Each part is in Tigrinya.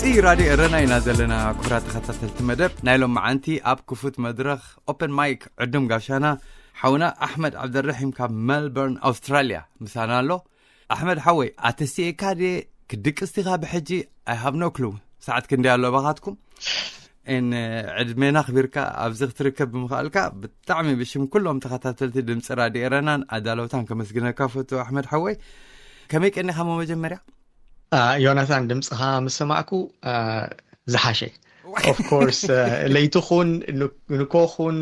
እዚ ራድዮ ኤረና ኢና ዘለና። ክቡራት ተኸታተልቲ መደብ፣ ናይ ሎም መዓንቲ ኣብ ክፉት መድረኽ ኦፕን ማይክ ዕዱም ጋሻና ሓውና ኣሕመድ ዓብደረሒም ካብ ሜልበርን ኣውስትራልያ ምሳና ኣሎ። ኣሕመድ ሓወይ፣ ኣተስቲኤካ ድየ? ክድቅስቲኻ ብሕጂ? I have no clue። ሰዓት ክንደይ ኣሎ ባኻትኩም? እን ዕድሜና ኣኽቢርካ ኣብዚ ክትርከብ ብምኽኣልካ ብጣዕሚ ብሽም ኩሎም ተኸታተልቲ ድምፂ ራድዮ ኤረናን ኣዳለውታን ከመስግነካ ፈቱ። ኣሕመድ ሓወይ፣ ከመይ ቀኒኻ? ሞ መጀመርያ ዮናታን፣ ድምፅኻ ምስ ሰማዕኩ ዝሓሸ። Of course፣ ለይቲ ኹን ንኮ ኹን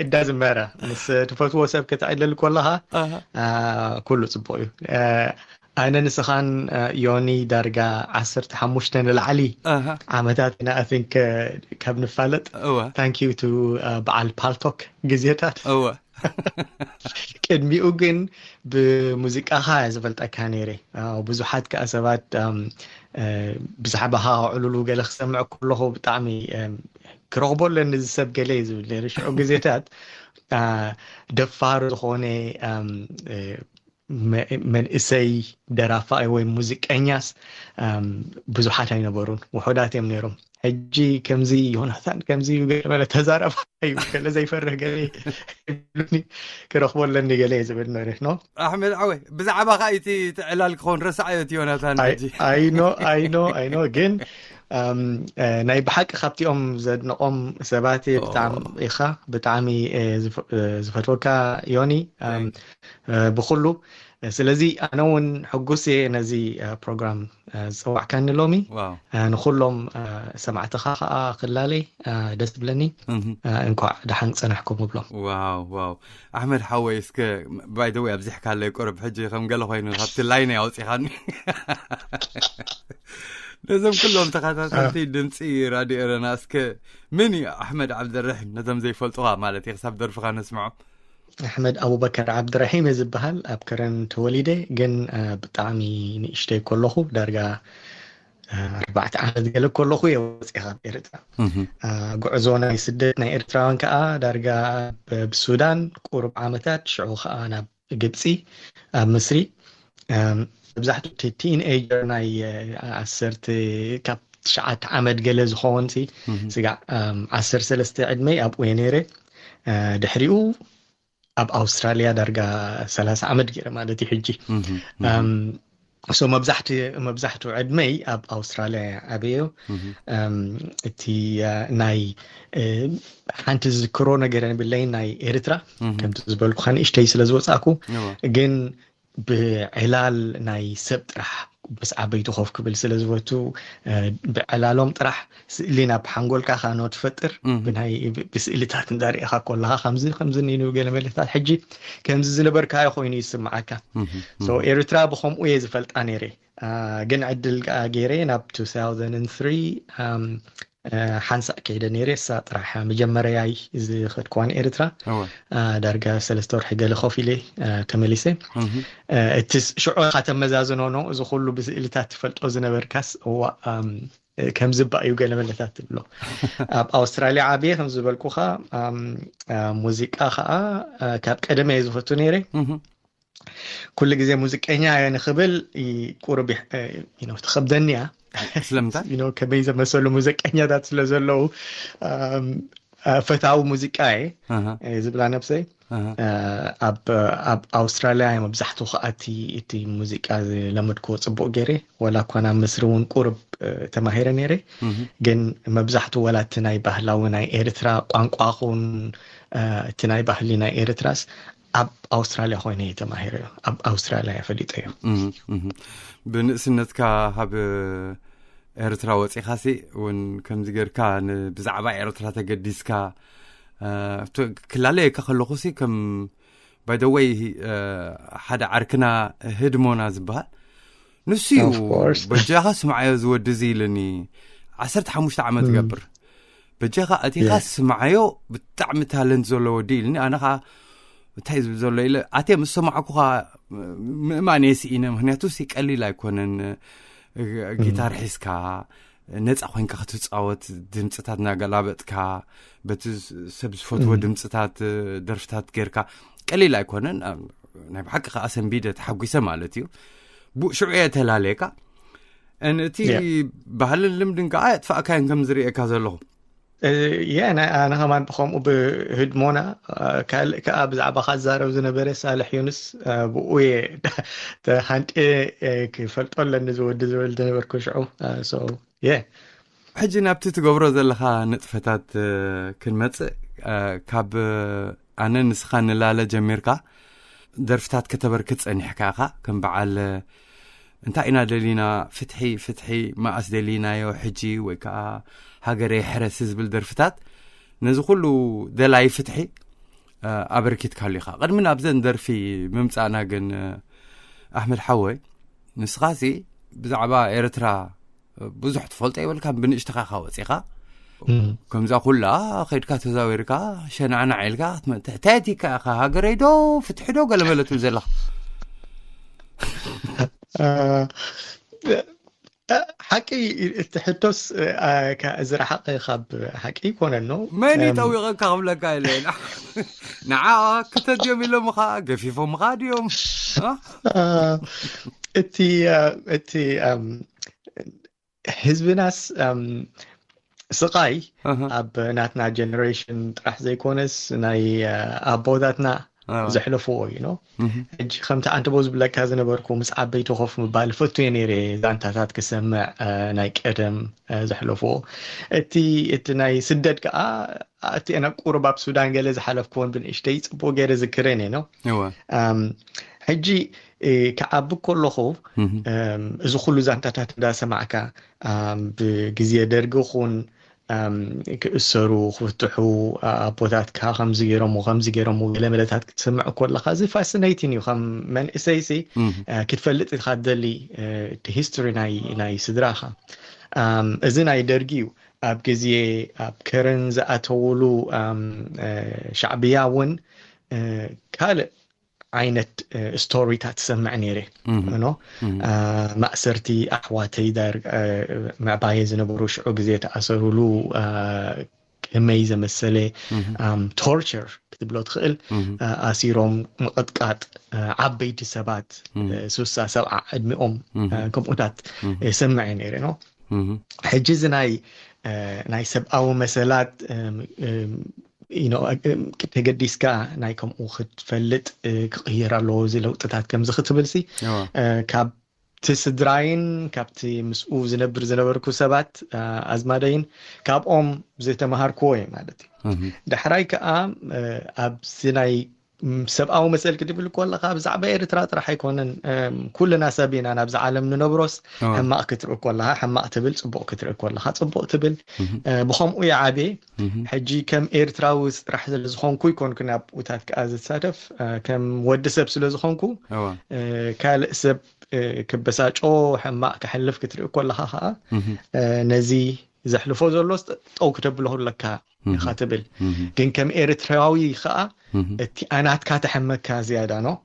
እዳ ዝመረ ምስ ትፈትዎ ሰብ ክትዕልል ኮለኻ ኩሉ ፅቡቅ እዩ። ኣነ ንስኻን ዮኒ ዳርጋ ዓሰርተ ሓሙሽተ ንላዕሊ ዓመታት ኢና፣ I think፣ ካብ ንፋለጥ። Thank you to በዓል ፓልቶክ ግዜታት። እወ ቅድሚኡ ግን ብሙዚቃኻ እየ ዝፈልጠካ ነይረ። ብዙሓት ከኣ ሰባት ብዛዕባኻ ክዕልሉ ገለ ክሰምዕ ከለኹ ብጣዕሚ ክረኽቦ ኣለኒ እዚ ሰብ ገለ እዩ ዝብል ነይረ። ሽዑ ግዜታት ደፋር ዝኾነ መንእሰይ ደራፋይ ወይ ሙዚቀኛስ ብዙሓት ኣይነበሩን፣ ውሑዳት እዮም ነይሮም። ሕጂ ከምዚ ዮናታን ከምዚ እዩ ገለ መለ ተዛረባ እዩ ገለ ዘይፈርህ ገለ ይብሉኒ፣ ክረኽቦ ኣለኒ ገለ እየ ዝብል ነይረ። ኖ ኣሕመድ ዓወይ፣ ብዛዕባ ካ እቲ ትዕላል ክኸውን ረሳዕዮ እቲ ዮናታን ሕጂ። I know I know I know። ግን ናይ ብሓቂ ካብቲኦም ዘድንቆም ሰባት እየ። ብጣዕሚ ኢኻ ብጣዕሚ ዝፈትወካ ዮኒ ብኩሉ። ስለዚ ኣነ እውን ሕጉስ እየ ነዚ ፕሮግራም ዝፀዋዕካኒ ሎሚ። ንኩሎም ሰማዕትኻ ከዓ ክላለይ ደስ ዝብለኒ። እንኳዕ ደሓን ፀናሕኩም እብሎም። ዋው ዋው። ኣሕመድ ሓወይ፣ እስከ ባይደወይ ኣብዚሕካለይ ቁርብ ሕጂ ከም ገለ ኮይኑ ካብቲ ላይን ኣውፂኻኒ። ነዞም ኩሎም ተኸታተልቲ ድምፂ ራድዮ ኤረና፣ እስከ መን እዩ ኣሕመድ ዓብደረሒም? ነዞም ዘይፈልጡኻ ማለት እዩ፣ ክሳብ ደርፍኻ ነስምዖም። ኣሕመድ ኣቡበከር ዓብድረሒም እየ ዝበሃል። ኣብ ከረን ተወሊደ፣ ግን ብጣዕሚ ንእሽተይ ከለኹ ዳርጋ ኣርባዕተ ዓመት ገለ ከለኹ እየ ወፂአ ካብ ኤርትራ። ጉዕዞ ናይ ስደት ናይ ኤርትራውያን ከዓ ዳርጋ ብሱዳን ቁሩብ ዓመታት፣ ሽዑ ከዓ ናብ ግብፂ ኣብ ምስሪ። መብዛሕትኡ እቲ ቲን ኤጀር ናይ ዓሰርተ ካብ ትሽዓተ ዓመት ገለ ዝኸውን ሲ ስጋዕ ዓሰርተ ሰለስተ ዕድመይ ኣብኡ እየ ነይረ። ድሕሪኡ ኣብ ኣውስትራልያ ዳርጋ ሰላሳ ዓመት ገይረ ማለት እዩ ሕጂ። ሶ መብዛሕቲ መብዛሕትኡ ዕድመይ ኣብ ኣውስትራልያ እየ ዓበዮ። እቲ ናይ ሓንቲ ዝዝክሮ ነገር የብለይን ናይ ኤርትራ፣ ከምቲ ዝበልኩኻ ንእሽተይ ስለ ዝወፃእኩ። ግን ብዕላል ናይ ሰብ ጥራሕ ምስ ዓበይቲ ኮፍ ክብል ስለ ዝፈቱ፣ ብዕላሎም ጥራሕ ስእሊ ናብ ሓንጎልካ ካኖ ትፈጥር። ብናይ ብስእልታት እንዳርኢኻ ኮለኻ ከምዚ ከምዚ ኒኑ ገለ መለታት ሕጂ ከምዚ ዝነበርካዮ ኮይኑ ይስምዓካ። So ኤርትራ ብከምኡ እየ ዝፈልጣ ነይረ። ግን ዕድል ገይረ ናብ two thousand three ሓንሳእ ከይደ ነይረ። እሳ ጥራሕ መጀመርያይ ዝኸድኩዋ ንኤርትራ። ዳርጋ ሰለስተ ወርሒ ገለ ኮፍ ኢለ ተመሊሰ። እቲ ሽዑ ኢኻ ተመዛዝኖ ኖ፣ እዚ ኩሉ ብስእልታት ትፈልጦ ዝነበርካስ እዋ ከምዚ እባ እዩ ገለ መለታት ትብሎ። ኣብ ኣውስትራልያ ዓብየ ከም ዝበልኩኻ፣ ሙዚቃ ከዓ ካብ ቀደመ እየ ዝፈቱ ነይረ። ኩሉ ግዜ ሙዚቀኛ እየ ንኽብል ቁሩብ ትኸብደኒ እያ። ስለምንታይ? ከመይ ዘመሰሉ ሙዚቀኛታት ስለ ዘለዉ ፈታዊ ሙዚቃ እየ ዝብላ ነብሰይ። ኣብ ኣውስትራልያ እየ መብዛሕትኡ ከኣቲ እቲ ሙዚቃ ዝለመድክዎ ፅቡቅ ገይረ፣ ወላ እኳ ናብ ምስሪ እውን ቁርብ ተማሂረ ነይረ። ግን መብዛሕትኡ ወላ እቲ ናይ ባህላዊ ናይ ኤርትራ ቋንቋ ኹን እቲ ናይ ባህሊ ናይ ኤርትራስ ኣብ ኣውስትራልያ ኮይነ እየ ተማሂረዮ፣ ኣብ ኣውስትራልያ እየ ፈሊጠዮ። ብንእስነትካ ካብ ኤርትራ ወፂኻሲ እውን ከምዚ ጌርካ ብዛዕባ ኤርትራ ተገዲስካ ክላለየካ ከለኹሲ ከም ባይደወይ ሓደ ዓርክና ህድሞና ዝበሃል ንሱ እዩ። በጃኻ ስምዓዮ ዝወዲ እዚ ኢልኒ። ዓሰርተ ሓሙሽተ ዓመት ገብር በጃኻ ኣቲኻ ስምዓዮ፣ ብጣዕሚ ታለንት ዘሎ ወዲ ኢልኒ። ኣነ ከዓ እንታይ ዝብል ዘሎ ኢለ ኣትየ ምስ ሰማዕኩኻ ምእማን እየ ስኢነ። ምክንያቱ ሲ ቀሊል ኣይኮነን። ጊታር ሒዝካ ነፃ ኮይንካ ክትፃወት፣ ድምፅታት እናገላበጥካ በቲ ሰብ ዝፈትዎ ድምፅታት ደርፍታት ጌርካ ቀሊል ኣይኮነን። ናይ ብሓቂ ከዓ ሰንቢደ ተሓጒሰ ማለት እዩ። ብኡ ሽዑ እየ ተላለየካ። እን እቲ ባህልን ልምድን ከዓ የጥፋእካዮን ከም ዝርእየካ ዘለኹ። የ ኣነ ከማን ብከምኡ ብህድሞና ካልእ ከዓ ብዛዕባ ካዛረብ ዝነበረ ሳልሕ ዩንስ ብኡ የ ተሃንጤ ክፈልጦ ኣለኒ ዝወዲ ዝብል ዝነበርኩ ሽዑ። የ ሕጂ ናብቲ ትገብሮ ዘለኻ ንጥፈታት ክንመጽእ፣ ካብ ኣነ ንስኻ ንላለ ጀሚርካ ደርፍታት ከተበርክት ጸኒሕካ ኢኻ። ከም በዓል እንታይ ኢና ደሊና፣ ፍትሒ ፍትሒ፣ መኣስ ደሊናዮ፣ ሕጂ ወይ ከዓ ሃገረይ ሕረስ ዝብል ደርፍታት፣ ነዚ ኩሉ ደላይ ፍትሒ ኣበርኪትካሉ ኢኻ። ቅድሚ ናብዘን ደርፊ ምምጻእና ግን ኣሕመድ ሓወይ፣ ንስኻሲ ብዛዕባ ኤርትራ ብዙሕ ትፈልጦ ይበልካ፣ ብንእሽትኻ ኢኻ ወፂኻ። ከምዛ ኩላ ከይድካ ተዛዊርካ ሸናዕናዕ ኢልካ ክትመጥሕ፣ እንታይ ኣቲካ ኢኻ ሃገረይ ዶ ፍትሒ ዶ ገለመለ ትብል ዘለኻ? ሓቂ እቲ ሕቶስ ዝረሓቐ ካብ ሓቂ ይኮነን ነው። መን ይጠዊቐካ ክብለካ ኢለ ንዓ ክተት ጀሚሎምኻ፣ ገፊፎምኻ ድዮም? እቲ እቲ ህዝብናስ ስቓይ ኣብ ናትና ጀነሬሽን ጥራሕ ዘይኮነስ ናይ ኣቦታትና ዘሕለፍዎ እዩ ነው። ሕጂ ከምቲ ኣንተቦ ዝብለካ ዝነበርኩ ምስ ዓበይቲ ኮፍ ምባል ፈቱ እየ ነይረ፣ ዛንታታት ክሰምዕ ናይ ቀደም ዘሕለፍዎ። እቲ እቲ ናይ ስደድ ከዓ እቲ ና ቁሩብ ኣብ ሱዳን ገለ ዝሓለፍክዎን ብንእሽተይ ፅቡቅ ገይረ ዝክረን እየ ነው። ሕጂ ክዓቢ ከለኹ እዚ ኩሉ ዛንታታት እንዳሰማዕካ ብግዜ ደርጊ ኹን ክእሰሩ ክፍትሑ ኣቦታትካ ከምዚ ገይሮም ከምዚ ገይሮም ገለ መለታት ክትሰምዕ ከለካ እዚ ፋሲኔቲን እዩ። ከም መንእሰይሲ ክትፈልጥ ኢካ ትደሊ ሂስቶሪ ናይ ስድራካ። እዚ ናይ ደርጊ እዩ። ኣብ ግዜ ኣብ ከረን ዝኣተውሉ ሻዕብያ እውን ካልእ ዓይነት ስቶሪታት ትሰምዕ ነይረ። ኖ ማእሰርቲ ኣሕዋተይ ዳር ምዕባየ ዝነበሩ ሽዑ ግዜ ተኣሰሩሉ ከመይ ዘመሰለ ቶርቸር ክትብሎ ትኽእል፣ ኣሲሮም ምቕጥቃጥ ዓበይቲ ሰባት ሱሳ ሰብዓ ዕድሚኦም ከምኡታት ይሰምዐ ነይረ ነው። ሕጂ እዚ ናይ ናይ ሰብኣዊ መሰላት ተገዲስካ ናይ ከምኡ ክትፈልጥ ክቕየር ኣለዎ እዚ ለውጥታት ከምዚ ክትብል ሲ ካብ እቲ ስድራይን ካብቲ ምስኡ ዝነብር ዝነበርኩ ሰባት ኣዝማደይን ካብኦም ዝተምሃርክዎ እዩ ማለት እዩ። ዳሕራይ ከዓ ኣብዚ ናይ ሰብኣዊ መሰል ክትብል ከለካ ብዛዕባ ኤርትራ ጥራሕ ኣይኮነን። ኩልና ሰብ ኢና ናብዚ ዓለም ንነብሮስ ሕማቅ ክትርኢ ከለካ ሕማቅ ትብል፣ ፅቡቅ ክትርኢ ከለካ ፅቡቅ ትብል። ብከምኡ ይዓብየ። ሕጂ ከም ኤርትራዊ ጥራሕ ስለዝኮንኩ ይኮንኩ ናብኡታት ከዓ ዝሳተፍ ከም ወዲ ሰብ ስለዝኮንኩ ካልእ ሰብ ክበሳጮ ሕማቅ ክሕልፍ ክትርኢ ከለካ ከዓ ነዚ ዘሕልፎ ዘሎ ጠው ክተብሎ ኣለካ ኢካ ትብል። ግን ከም ኤርትራዊ ከዓ እቲ ኣናትካ ተሐመካ ዝያዳ ነው።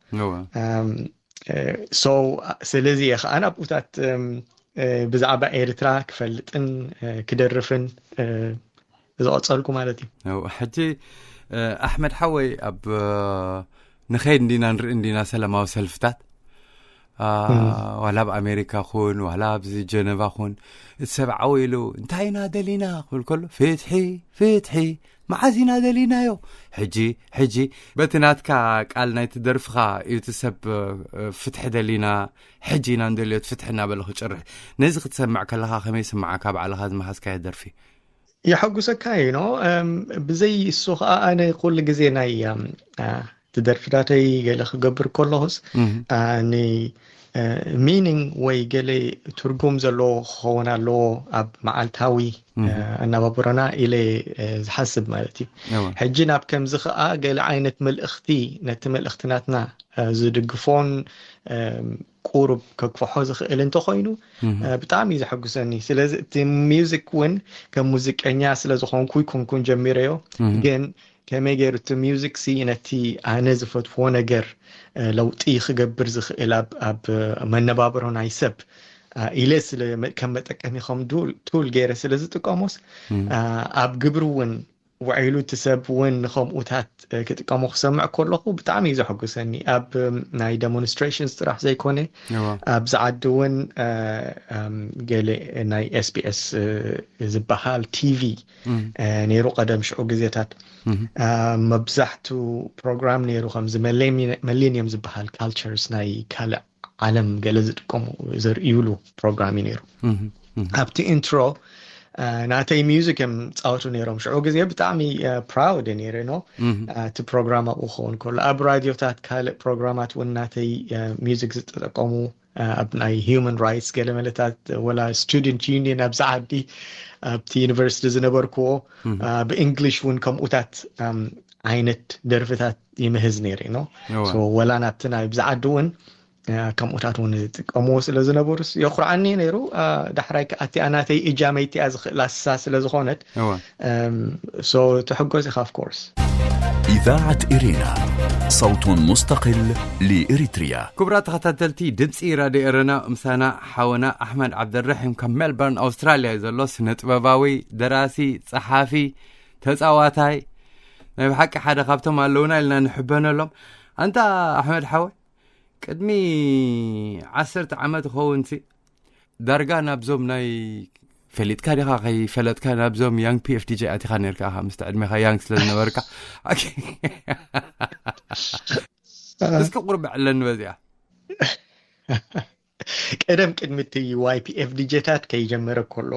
ሶ ስለዚ እየ ከዓ ናብኡታት ብዛዕባ ኤርትራ ክፈልጥን ክደርፍን ዝቐፀልኩ ማለት እዩ። ሕጂ ኣሕመድ ሓወይ ኣብ ንኸይድ እንዲና ንርኢ እንዲና ሰላማዊ ሰልፍታት ዋላ ኣብ ኣሜሪካ ኩን ዋላ ኣብዚ ጀነቫ ኩን እቲ ሰብ ዓው ኢሉ እንታይ ኢና ደሊና ክብል ከሎ ፍትሒ ፍትሒ መዓዝ ኢና ደሊናዮ ሕጂ ሕጂ በቲ ናትካ ቃል ናይቲ ደርፍኻ እዩ እቲ ሰብ ፍትሒ ደሊና ሕጂ ኢና ንደልዮ ፍትሒ እናበለ ክጭርሕ ነዚ ክትሰምዕ ከለኻ ከመይ ስምዓካ ባዕልኻ ዝመሃዝካዮ ደርፊ የሐጉሰካ እዩ ነው። ብዘይ እሱ ከዓ ኣነ ኩሉ ግዜ ናይ ትደርፍታተይ ገለ ክገብር ከለኹስ ኒ ሚኒንግ ወይ ገለ ትርጉም ዘለዎ ክኸውን ኣለዎ ኣብ መዓልታዊ ኣናባብሮና ኢለ ዝሓስብ ማለት እዩ። ሕጂ ናብ ከምዚ ከዓ ገለ ዓይነት መልእኽቲ ነቲ መልእኽቲ ናትና ዝድግፎን ቁሩብ ከግፍሖ ዝኽእል እንተኮይኑ ብጣዕሚ እዩ ዘሐጉሰኒ። ስለዚ እቲ ሚውዚክ እውን ከም ሙዚቀኛ ስለዝኮንኩ ይኮንኩን ጀሚረዮ። ግን ከመይ ገይሩ እቲ ሚውዚክ ሲ ነቲ ኣነ ዝፈትዎ ነገር ለውጢ ክገብር ዝኽእል ኣብ መነባብሮ ናይ ሰብ ኢለ ከም መጠቀሚ ከም ቱል ገይረ ስለ ዝጥቀሞስ ኣብ ግብሪ እውን ውዒሉ እቲ ሰብ እውን ንከምኡታት ክጥቀሙ ክሰምዕ ከለኹ ብጣዕሚ እዩ ዘሐጉሰኒ። ኣብ ናይ demonstrations ጥራሕ ዘይኮነ ኣብዚ ዓዲ እውን ገለ ናይ SBS ዝበሃል ቲቪ ነይሩ ቀደም ሽዑ ግዜታት። መብዛሕቱ ፕሮግራም ነይሩ ከምዚ መሌኒየም ዝበሃል ካልቸርስ ናይ ካልእ ዓለም ገለ ዝጥቀሙ ዘርእዩሉ ፕሮግራም እዩ ነይሩ። ኣብቲ ኢንትሮ ናተይ ሚውዚክ እዮም ፃወቱ ነይሮም። ሽዑ ግዜ ብጣዕሚ ፕራውድ ነይረ ኖ እቲ ፕሮግራም ኣብኡ ክኸውን ከሎ ኣብ ራድዮታት ካልእ ፕሮግራማት እውን ናተይ ሚውዚክ ዝተጠቀሙ ኣብ ናይ ሂውማን ራይትስ ገለ መለታት ወላ ስቱደንት ዩኒየን ኣብዚ ዓዲ ኣብቲ ዩኒቨርሲቲ ዝነበርክዎ ብእንግሊሽ እውን ከምኡታት ዓይነት ደርፍታት ይምህዝ ነይረ ኖ ወላ ናብቲ ናይ ብዝዓዲ እውን ከምኡታት እውን ዝጥቀምዎ ስለ ዝነበሩስ የኩርዓኒ ነይሩ። ዳሕራይ ከኣቲኣ ናተይ እጃመይቲኣ ዝኽእላሳ ስለ ዝኾነት ሶ ተሕጎስ ኢኻ of course. إذاعة إرينا، صوت مستقل لإريتريا. ክቡራት ተኸታተልቲ ድምፂ ራድዮ ኤረና ምሳና ሓወና ኣሕመድ ዓብደልረሒም ካብ ሜልበርን ኣውስትራልያ እዩ ዘሎ። ስነ ጥበባዊ፣ ደራሲ፣ ፀሓፊ፣ ተፃዋታይ ናይ ብሓቂ ሓደ ካብቶም ኣለውና ኢልና ንሕበነሎም። ኣንታ ኣሕመድ ሓወይ ቅድሚ ዓሰርተ ዓመት ይኸውን ሲ ዳርጋ ናብዞም ናይ ፈሊጥካ ዲኻ ከይፈለጥካ ናብዞም ያንግ ፒኤፍዲጂ ኣቲኻ ነርካ ኢኻ ምስቲ ዕድሜኻ ያንግ ስለ ዝነበርካ። እስኪ ቁርብ ዕለኒ በዚኣ። ቀደም ቅድሚ እቲ ዋይ ፒ ኤፍ ዲ ጄታት ከይጀመረ ከሎ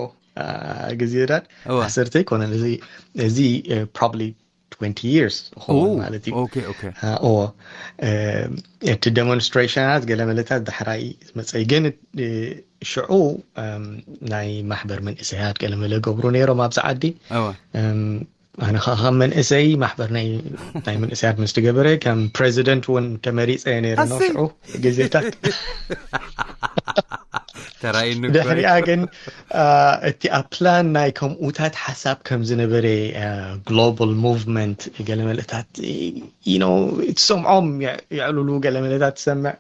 ግዜታት ዓሰርተ ኣይኮነን እዚ probably twenty years ኸውን ማለት እዩ። እቲ ዴሞንስትሬሽናት ገለመለታት ዳሕራይ ዝመፀ ግን ሽዑ ናይ ማሕበር መንእሰያት ገለመለ ገብሩ ነይሮም ኣብዚ ዓዲ። ኣነ ከዓ ከም መንእሰይ ማሕበር ናይ መንእሰያት ምስ ትገበረ ከም ፕሬዚደንት እውን ተመሪፀ ነይረ ነው ሽዑ ግዜታት። ተራእይኒ ድሕሪኣ ግን እቲ ኣብ ፕላን ናይ ከምኡታት ሓሳብ ከም ዝነበረ ግሎባል ሙቭመንት ገለመለታት ትሰምዖም የዕልሉ ገለመለታት ትሰምዕ።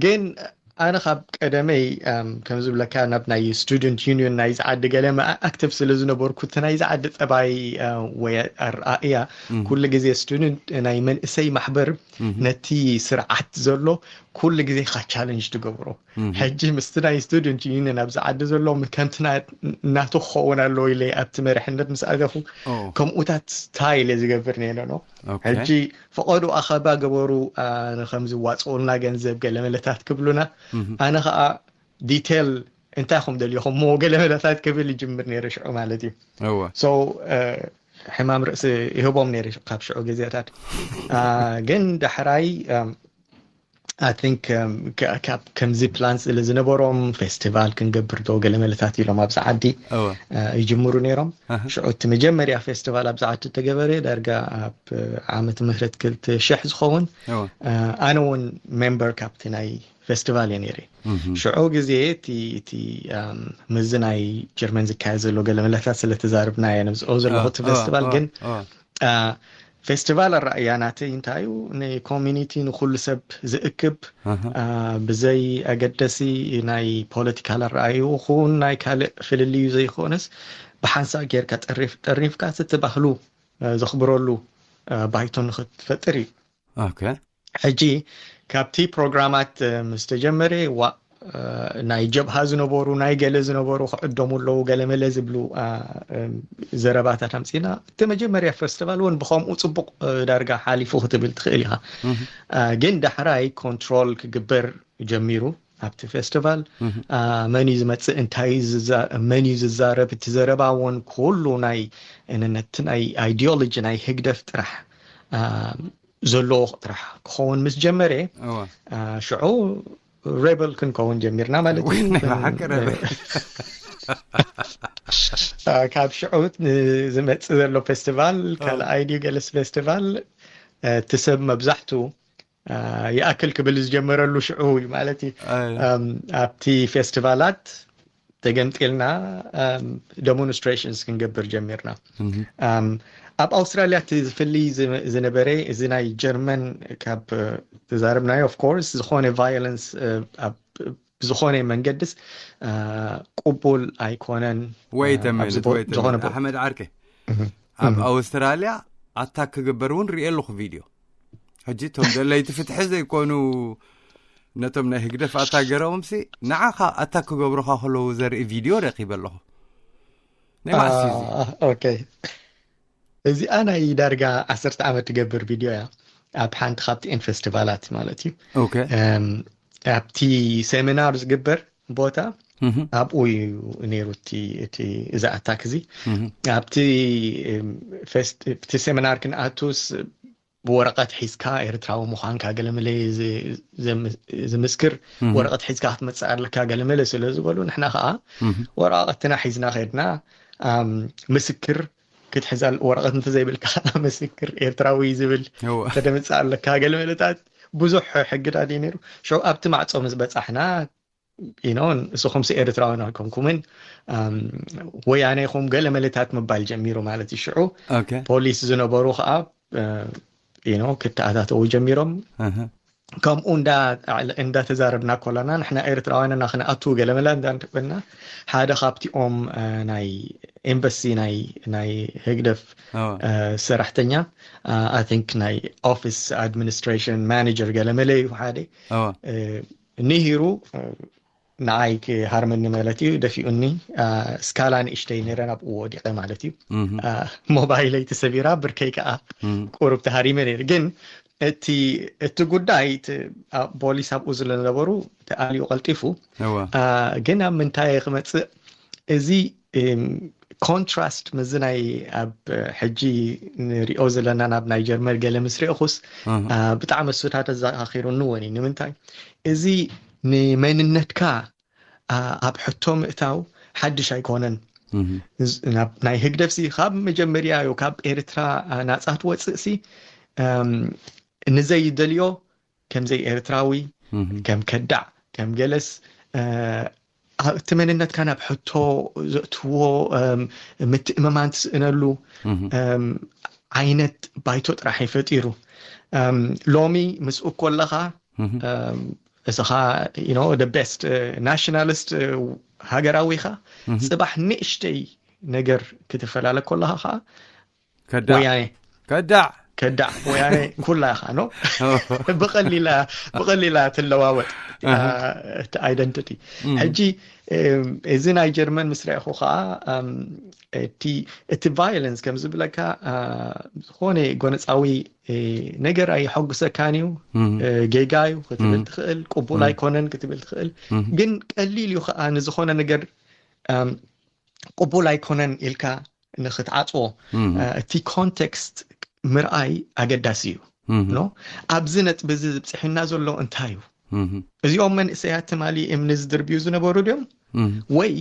ግን ኣነ ካብ ቀደመይ ከም ዝብለካ ናብ ናይ ስቱደንት ዩኒየን ናይ ዝዓዲ ገለ ኣክቲቭ ስለ ዝነበርኩ እቲ ናይ ዝዓዲ ጠባይ ወይ ኣረኣእያ ኩሉ ግዜ ስቱደንት ናይ መንእሰይ ማሕበር ነቲ ስርዓት ዘሎ ኩሉ ግዜ ካ ቻለንጅ ትገብሮ። ሕጂ ምስቲ ናይ ስቱደንት ዩኒየን ኣብዚ ዓዲ ዘሎ ከምቲ ናቱ ክኸውን ኣለዎ ኢለ ኣብቲ መሪሕነት ምስ ኣተኹ ከምኡታት ስታይል እየ ዝገብር ነይረ ነው። ሕጂ ፈቐዱ ኣኸባ ገበሩ ንከም ዝዋፅኡልና ገንዘብ ገለመለታት ክብሉና ኣነ ከዓ ዲቴል እንታይ ኹም ደልኹም ሞ ገለመለታት ክብል ይጅምር ነይረ ሽዑ ማለት እዩ። ሕማም ርእሲ ይህቦም ነይረ ካብ ሽዑ ግዜታት። ግን ዳሕራይ I think ከምዚ ፕላን ስለ ዝነበሮም ፌስቲቫል ክንገብር ዶ ገለመለታት ኢሎም ኣብዚ ዓዲ ይጅምሩ ነይሮም። ሽዑ እቲ መጀመርያ ፌስቲቫል ኣብዚ ዓዲ ተገበረ ዳርጋ ኣብ ዓመት ምህረት ክልተ ሽሕ ዝኸውን ኣነ እውን ሜምበር ካብቲ ናይ ፌስቲቫል እየ ነይረ። ሽዑ ግዜ እቲ ምስዚ ናይ ጀርመን ዝካየድ ዘሎ ገለመለታት ስለ ተዛርብናዮ ነብዝኦ ዘለኹ እቲ ፌስቲቫል ግን ፌስቲቫል ኣረኣያ ናተይ እንታይ እዩ ንኮሚኒቲ ንኩሉ ሰብ ዝእክብ ብዘይ ኣገደሲ ናይ ፖለቲካል ኣረኣዩ ኹን ናይ ካልእ ፍልልዩ ዘይኮነስ ብሓንሳእ ጌርካ ጠሪፍካ እቲ ባህሉ ዘኽብረሉ ባይቶ ንክትፈጥር እዩ። ሕጂ ካብቲ ፕሮግራማት ምስ ተጀመረ ዋ ናይ ጀብሃ ዝነበሩ ናይ ገለ ዝነበሩ ክዕደሙ ኣለዉ ገለመለ ዝብሉ ዘረባታት ኣምፅና እቲ መጀመርያ ፌስቲቫል እውን ብከምኡ ፅቡቅ ዳርጋ ሓሊፉ ክትብል ትኽእል ኢኻ። ግን ዳሕራይ ኮንትሮል ክግበር ጀሚሩ ኣብቲ ፌስቲቫል መን እዩ ዝመፅእ እንታይ መን እዩ ዝዛረብ እቲ ዘረባ እውን ኩሉ ናይ ነቲ ናይ ኣይዲዮሎጂ ናይ ህግደፍ ጥራሕ ዘለዎ ጥራሕ ክኸውን ምስ ጀመረ ሽዑ ሬበል ክንከውን ጀሚርና ማለት እዩ። ካብ ሽዑ ዝመፅእ ዘሎ ፌስቲቫል ካልኣይ ድዩ ገለስ ፌስቲቫል እቲ ሰብ መብዛሕቱ ይኣክል ክብል ዝጀመረሉ ሽዑ እዩ ማለት እዩ። ኣብቲ ፌስቲቫላት ተገምጢልና ዴሞንስትሬሽንስ ክንገብር ጀሚርና። ኣብ ኣውስትራልያ እቲ ዝፍልይ ዝነበረ እዚ ናይ ጀርመን ካብ ተዛረብናዮ ኦፍኮርስ ዝኾነ ቫዮለንስ ብዝኾነ መንገድስ ቅቡል ኣይኮነን። ወይተ ዝኾነ ኣሕመድ ዓርከ ኣብ ኣውስትራልያ ኣታክ ክግበር እውን ሪኤ ኣለኹ ቪድዮ። ሕጂ እቶም ደለይቲ ፍትሒ ዘይኮኑ ነቶም ናይ ህግደፍ ኣታክ ገረዎም ሲ ንዓኻ ኣታክ ክገብሩኻ ከለዉ ዘርኢ ቪድዮ ረኺበ ኣለኹ። ናይ መዓስ እዩ እዚ? ኦኬ፣ እዚኣ ናይ ዳርጋ ዓሰርተ ዓመት ትገብር ቪድዮ እያ። ኣብ ሓንቲ ካብቲ ኤን ፌስቲቫላት ማለት እዩ። ኦኬ። ኣብቲ ሴሚናር ዝግበር ቦታ ኣብኡ እዩ ነይሩ እቲ እዚ ኣታክ እዚ። ኣብቲ እቲ ሴሚናር ክንኣቱስ ብወረቐት ሒዝካ ኤርትራዊ ምዃንካ ገለመለ ዝምስክር ወረቐት ሒዝካ ክትመፅእ ኣለካ ገለመለ ስለ ዝበሉ፣ ንሕና ከዓ ወረቐትና ሒዝና ከድና። ምስክር ክትሕዛ ወረቐት እንተዘይብልካ ምስክር ኤርትራዊ ዝብል ከተምፅእ ኣለካ ገለመለታት ብዙሕ ሕግዳድ እዩ ነይሩ። ሽዑ ኣብቲ ማዕፆ ምስ በፃሕና፣ you know፣ ንስኹም ሲ ኤርትራውያን ኣይኮንኩምን፣ ወያነ ኢኹም ገለ መለታት ምባል ጀሚሩ ማለት እዩ። ሽዑ ፖሊስ ዝነበሩ ከዓ፣ you know፣ ክተኣታተዉ ጀሚሮም። ከምኡ እንዳተዛረብና ኮለና፣ ንሕና ኤርትራውያን እና ክንኣቱ ገለመለ እንዳበልና፣ ሓደ ካብቲኦም ናይ ኤምባሲ ናይ ህግደፍ ሰራሕተኛ፣ I think ናይ ኦፊስ ኣድሚኒስትሬሽን ማኔጀር ገለመለ እዩ ሓደ፣ ንሂሩ ንዓይ ክሃርመኒ ማለት እዩ። ደፊኡኒ፣ ስካላ ንእሽተይ ነረ፣ ናብኡ ወዲቐ ማለት እዩ። ሞባይለይ ተሰቢራ፣ ብርከይ ከዓ ቁሩብ ተሃሪመ ነይሩ። ግን እቲ እቲ ጉዳይ፣ ፖሊስ ኣብኡ ዝለነበሩ ተኣልዩ ቀልጢፉ። ግን ኣብ ምንታይ ክመፅእ፣ እዚ ኮንትራስት ምስዚ ናይ ኣብ ሕጂ ንሪኦ ዘለና ናብ ናይ ጀርመን ገለ ምስ ርኢኹስ፣ ብጣዕሚ እሱታት ኣዘኻኺሩኒ እውን እዩ። ንምንታይ? እዚ ንመንነትካ ኣብ ሕቶ ምእታው ሓድሽ ኣይኮነን። ናይ ህግደፍሲ ካብ መጀመርያ እዩ፣ ካብ ኤርትራ ናፃ ትወፅእሲ፣ ንዘይደልዮ ከምዘይ ኤርትራዊ፣ ከም ከዳዕ፣ ከም ገለስ፣ እቲ መንነትካ ናብ ሕቶ ዘእትዎ፣ ምትእምማን ትስእነሉ ዓይነት ባይቶ ጥራሕ እዩ ፈጢሩ። ሎሚ ምስኡ ኮለኻ፣ እስኻ፣ you know፣ the best ናሽናሊስት ሃገራዊ ኢኻ። ፅባሕ ንእሽተይ ነገር ክትፈላለ ኮለኻ ከዓ ከዳዕ ወያኔ ከዳዕ ከዳዕ ወያኔ ኩላ ኢኻ ነው። ብቐሊላ ብቐሊላ ትለዋወጥ እቲ ኣይደንቲቲ። ሕጂ እዚ ናይ ጀርመን ምስ ረእኹ ከዓ፣ እቲ እቲ ቫዮለንስ ከም ዝብለካ፣ ዝኾነ ጎነፃዊ ነገር ኣይሐጉሰካን እዩ። ጌጋ እዩ ክትብል ትኽእል፣ ቅቡል ኣይኮነን ክትብል ትኽእል። ግን ቀሊል እዩ ከዓ ንዝኾነ ነገር ቅቡል ኣይኮነን ኢልካ ንክትዓፅዎ፣ እቲ ኮንቴክስት ምርኣይ ኣገዳሲ እዩ። ኖ፣ ኣብዚ ነጥቢ እዚ ዝብፅሕና ዘሎ እንታይ እዩ? እዚኦም መንእሰያት ትማሊ እምኒ ዝድርብዩ ዝነበሩ ድዮም? ወይ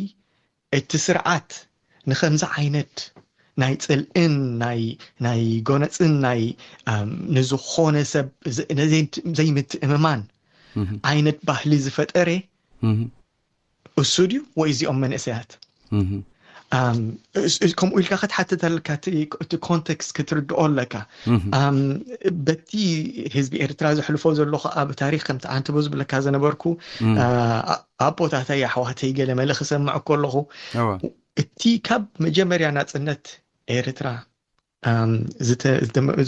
እቲ ስርዓት ንከምዚ ዓይነት ናይ ፅልእን ናይ ናይ ጎነፅን ናይ ንዝኾነ ሰብ ዘይምትእምማን ዓይነት ባህሊ ዝፈጠረ እሱ ድዩ ወይ እዚኦም መንእሰያት? ከምኡ ኢልካ ክትሓትት ኣለካ፣ እቲ ኮንቴክስት ክትርድኦ ኣለካ። በቲ ህዝቢ ኤርትራ ዘሕልፎ ዘሎ ከዓ ብታሪክ ከምቲ ኣንትቦ ዝብለካ ዝነበርኩ ኣቦታተይ ኣሕዋተይ ገለመለ ክሰምዕ ከለኹ፣ እቲ ካብ መጀመርያ ናፅነት ኤርትራ